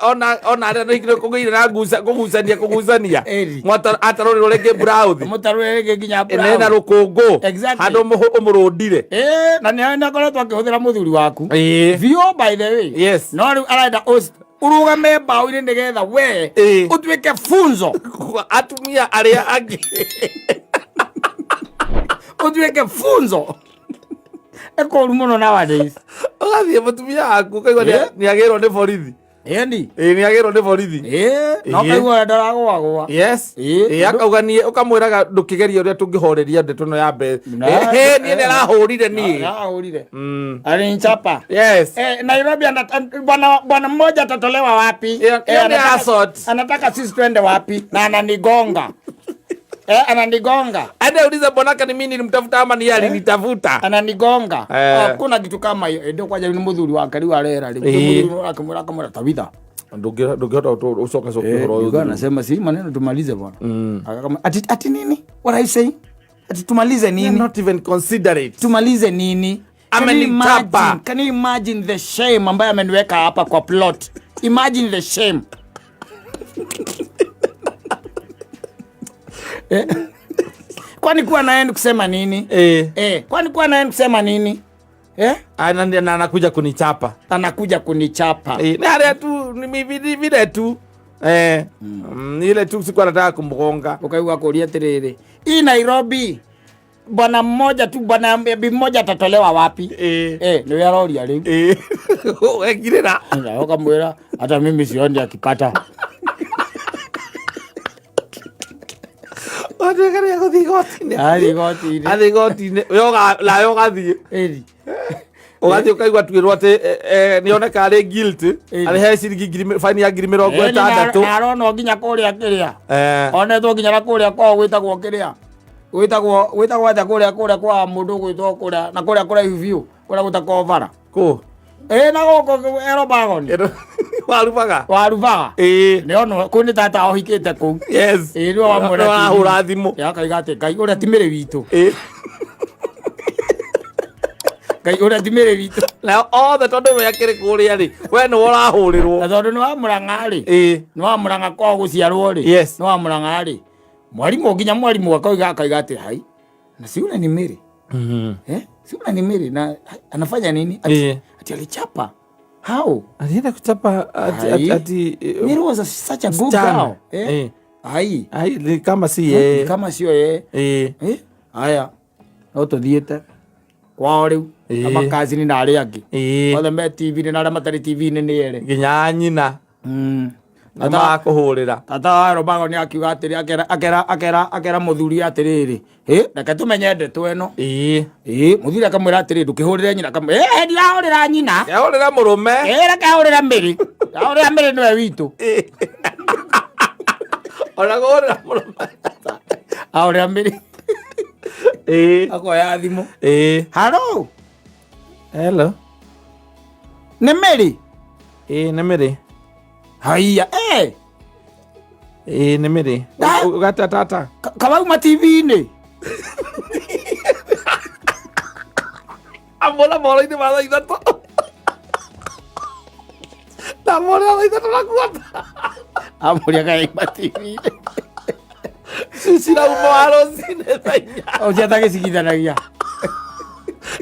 ona arĩa nĩ kũgĩire na kũgucania kũgucania. Ĩri. Atarũrĩrwo rĩngĩ mburauthi. Mũtarũre rĩngĩ nginya Ĩna rũkũngũ. Exactly. Handũ ũmũrũndire. Ĩĩ, na nĩ akoretwo akĩhũthĩra mũthuri waku. Ĩĩ. Biũ by the way. Yes. No rĩu arenda ũrũgame mbaũ-inĩ nĩgetha we Ĩĩ. ũtuĩke funzo. Atumia arĩa angĩ. Ũtuĩke funzo. Ĩkũru mũno nowadays. Ũgathiĩ mũtumia waku ũkaigua Ĩĩ. nĩagĩrwo nĩ borithi. Ĩni. Ĩĩ nĩagĩrwo nĩ borithi. Ĩĩ, no Ĩĩ. kaigua ndaragũagũa. Yes. Ĩĩ. Ĩĩ akauga niĩ ũkamwĩraga ndũkĩgerie ũrĩa tũngĩhoreria ndeto ĩno ya mbere. Na- Ĩhĩ niĩ nĩarahũrire niĩ. Arahũrire. Alinichapa. Yes. Nairobi bwana mmoja atatolewa wapi? Hiyo ni assault. Anataka sisi twende wapi? Na ananigonga. Ananigonga. Ende ulize bwanake ni mimi nilimtafuta ama ni yeye alinitafuta. Ananigonga. Hakuna kitu kama hiyo. Ndio kwaja ni muthuri wake riu arera riu. Ĩĩ. Muthuri wake akamwira Tabitha. Ndũngĩhota ũcoka cokia ũhoro ũyũ. Yuga anasema si maneno tumalize bwana. Akakama ati nini? What are you saying? Ati tumalize nini? Not even considerate. Tumalize nini? Can you Amenichapa. imagine, can you imagine the shame ambayo ameniweka hapa kwa plot? Imagine the shame. Kwani kuwa naye ni kusema nini? Kwani kuwa naye ni kusema nini? Na anakuja kunichapa. Anakuja kunichapa. Ni hali tu ni vile tu. Ile tu sikuwa nataka kumgonga. Ukaigua kuuria atiriri. Hii Nairobi bwana mmoja tu, bwana bibi mmoja atatolewa wapi? Ni aroria riu. Wekirira. Na ukamwira hata mimi sioni akipata. Watuĩka nĩ egũthiĩ igoti-inĩ. Athiĩ igoti-inĩ. Athiĩ igoti-inĩ. We nawe ũgathiĩ. Ĩri. Ũgathiĩ ũkaigua tuĩrwo atĩ nĩoneka arĩ guilty. Ĩri. Arĩhe ciringi ngiri baini ya ngiri mĩrongo Ĩni, ĩtandatũ. na aronwo nginya kũrĩa kĩrĩa. Onetwo nginya na kũrĩa kwao gwĩtagwo kĩrĩa. Gwĩtagwo atĩa kũrĩa kwa mũndũ gwĩtwo kũrĩa na kũrĩa kũraihu biũ, kũrĩa gũtakoragwo bara. Kũ? Na gũkũ Erobagoni. Warubaga. Warubaga. Ĩĩ. Nĩonwo kũu nĩ tata ohikĩte kũu. Yes. Ĩĩ, nĩwe wamwĩra Nĩwe arahũra thimũ. Ĩĩ, akauga atĩ Ngai ũrĩa ti mĩrĩ witũ. Ĩĩ. Ngai ũrĩa ti mĩrĩ witũ. Na othe tondũ we akĩrĩ kũrĩa rĩ, we nĩwe ũrahũrĩrwo. Na tondũ nĩ wa Mũrang'a rĩ. Ĩĩ. Nĩ wa Mũrang'a kwao gũciarwo rĩ. Yes. Nĩ wa Mũrang'a rĩ. Mwarimũ nginya mwarimũ akauga atĩ hai. Na si ule ni Mary. Si ule ni Mary na anafanya nini? Ati alichapa. How? Alienda kuchapa Ai. ati Mary was such a good msichana. girl. Ai. Ai, ni kama si yeye. Kama sio yeye. Haya. No tuthiĩte kwao rĩu. Na makazini na arĩa angĩ. Othe me TV-inĩ na arĩa matarĩ TV-inĩ nĩ erĩ. Nginya nyina. Na makũhũrĩra. Tata wa Robago nĩ akiuga atĩrĩ, akera mũthuri atĩrĩrĩ, reke tũmenye ndeto ĩno. Mũthuri akamwĩra atĩrĩ, ndũkĩhũrĩre nyina, akamwĩra, ndirahũrĩra nyina. Ndĩrahũrĩra mũrũme. Reke ahũrĩre Mary. Ahũrĩra Mary nĩwe witũ. Ona kũhũrĩra mũrũme. Ahũrĩra Mary. Akoya thimũ. Hello. Hello. Nĩ Mary? Nĩ Mary. Haiya, Nĩ Mary. Ũgata tata. Kawauma TV-inĩ. Amona mohoro-inĩ ma thaa ithatũ. Ndamũrĩra thaa ithatũ na kuota. Amũrĩa kaima TV-inĩ. Cirauma wa rũcinĩ thaa inya. Ũcio atagĩcigithanagia.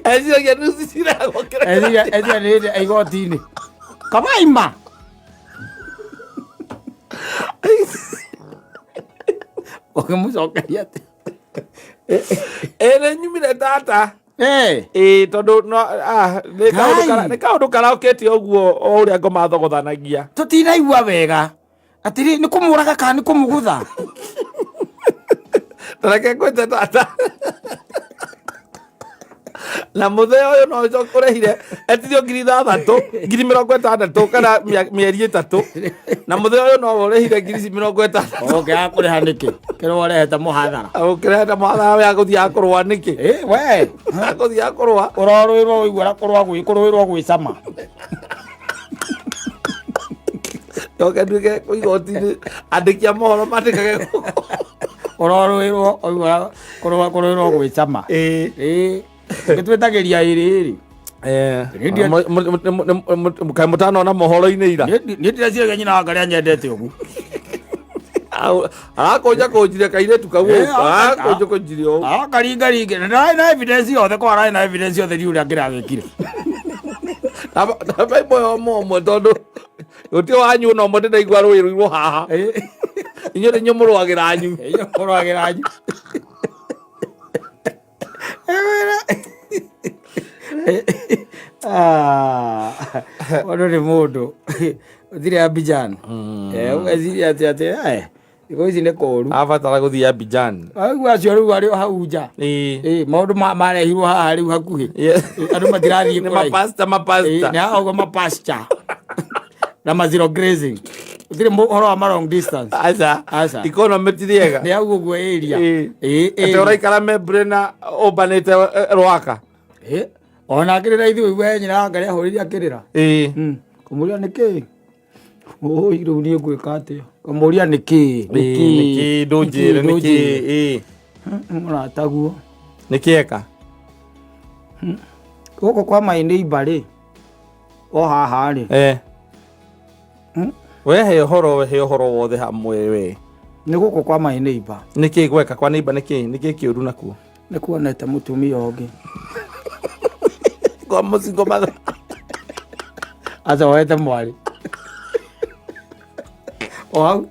Eciragia nĩ ciragwo kĩrĩa. Eciria nĩ hĩndĩ igoti-inĩ. Kawaima. Ũkĩmũcokeria atĩ. Nĩ nyumire tata. Tondũ no, nĩ kaũndũ nĩ kaũndũ karaũkĩte ũguo o ũrĩa ngoma thogothanagia. Tũtinaigua wega. Atĩrĩ, nĩ kũmũraga kana nĩ kũmũgũtha? Ta reke ngwĩte tata. Na mũthee ũyũ no ũcoke ũrehire etirio ngiri ithathatũ, ngiri mĩrongo ĩtandatũ kana mĩeri ĩtatũ. Na mũthee ũyũ no ũrehire ngiri ici mĩrongo ĩtandatũ. Ũngĩaga kũrĩha nĩkĩ? Kĩrĩa ũrehete mũhathara. Ũkĩrehete mũhathara wa gũthiaga kũrũa nĩkĩ? We. Gũthiaga kũrũa. Ũrorũĩrwo ũiguaga kũrũĩrwo gwĩcama. Njoke nduĩke kũ igoti-inĩ, andĩki a mohoro mandĩkage gũkũ. Ũrorũĩrwo ũiguaga kũrũĩrwo gwĩcama. Ũngĩtwĩtagĩria ĩrĩ ĩrĩ. Niĩ Kaĩ mũtanona mohoro-inĩ ira? Niĩ ndiraciragia nyina wa ngarĩa nyendete ũguo. Arakũnja kũnjire kairĩtu kau. Arakũnja kũnjire ũũ. Akaringaringe na ndarĩ na evidence yothe, ko ararĩ na evidence yothe ndiũ ũrĩa kĩragĩkire. Namba ĩmwe ũmwe ũmwe, tondũ gũtirĩ wanyu ona ũmwe ndĩraigua rũĩ rũirwo haha. Inyuĩ nĩ inyuĩ mũrũagĩra anyu. Mũrũagĩra anyu. Mũndũ nĩ mũndũ ũthire Abidjan, ũgeciria atĩ thikũ ici nĩ kũũru. Abatara gũthiĩ Abidjan. Aigua acio rĩu arĩ o hau nja. Maũndũ marehirwo haha rĩu hakuhĩ. Andũ matirathiĩ Nĩ kũraihu. mapasta mapasta. Nĩ haha ũguo mapasture na ma zero grazing, gũtirĩ ũhoro wa ma long distance. Aca. Aca. Economy ti rĩega. Nĩ hau ũguo area. Atĩ ũraikara Membre na ũmbanĩte Rwaka. Ona akĩrĩra ithuĩ igua nyina wa Ngarĩ ahũrĩire akĩrĩra. Kũmũria nĩ kĩĩ, ũi rĩu niĩ ngwĩka atĩa, kũmũria nĩ kĩĩ. Nĩkĩ ndũnjĩre nĩkĩ? Mũrataguo. Nĩkĩ eka? Gũkũ kwa my neighbor rĩ, o haha rĩ. Wehe ũhoro, wehe ũhoro wothe hamwe we. Nĩ gũkũ kwa my neighbor. Nĩkĩ gweka kwa neighbor? Nĩkĩ kĩũru nakuo? Nĩ kuonete mũtumia ũngĩ. Kwa mũcingo matha. Acoete mwarĩ o hau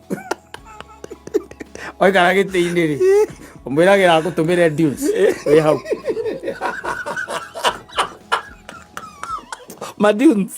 oikara gĩtĩ-inĩ rĩ, ũmwĩragĩra akũtũmĩre dunes wĩ hau. Madunes.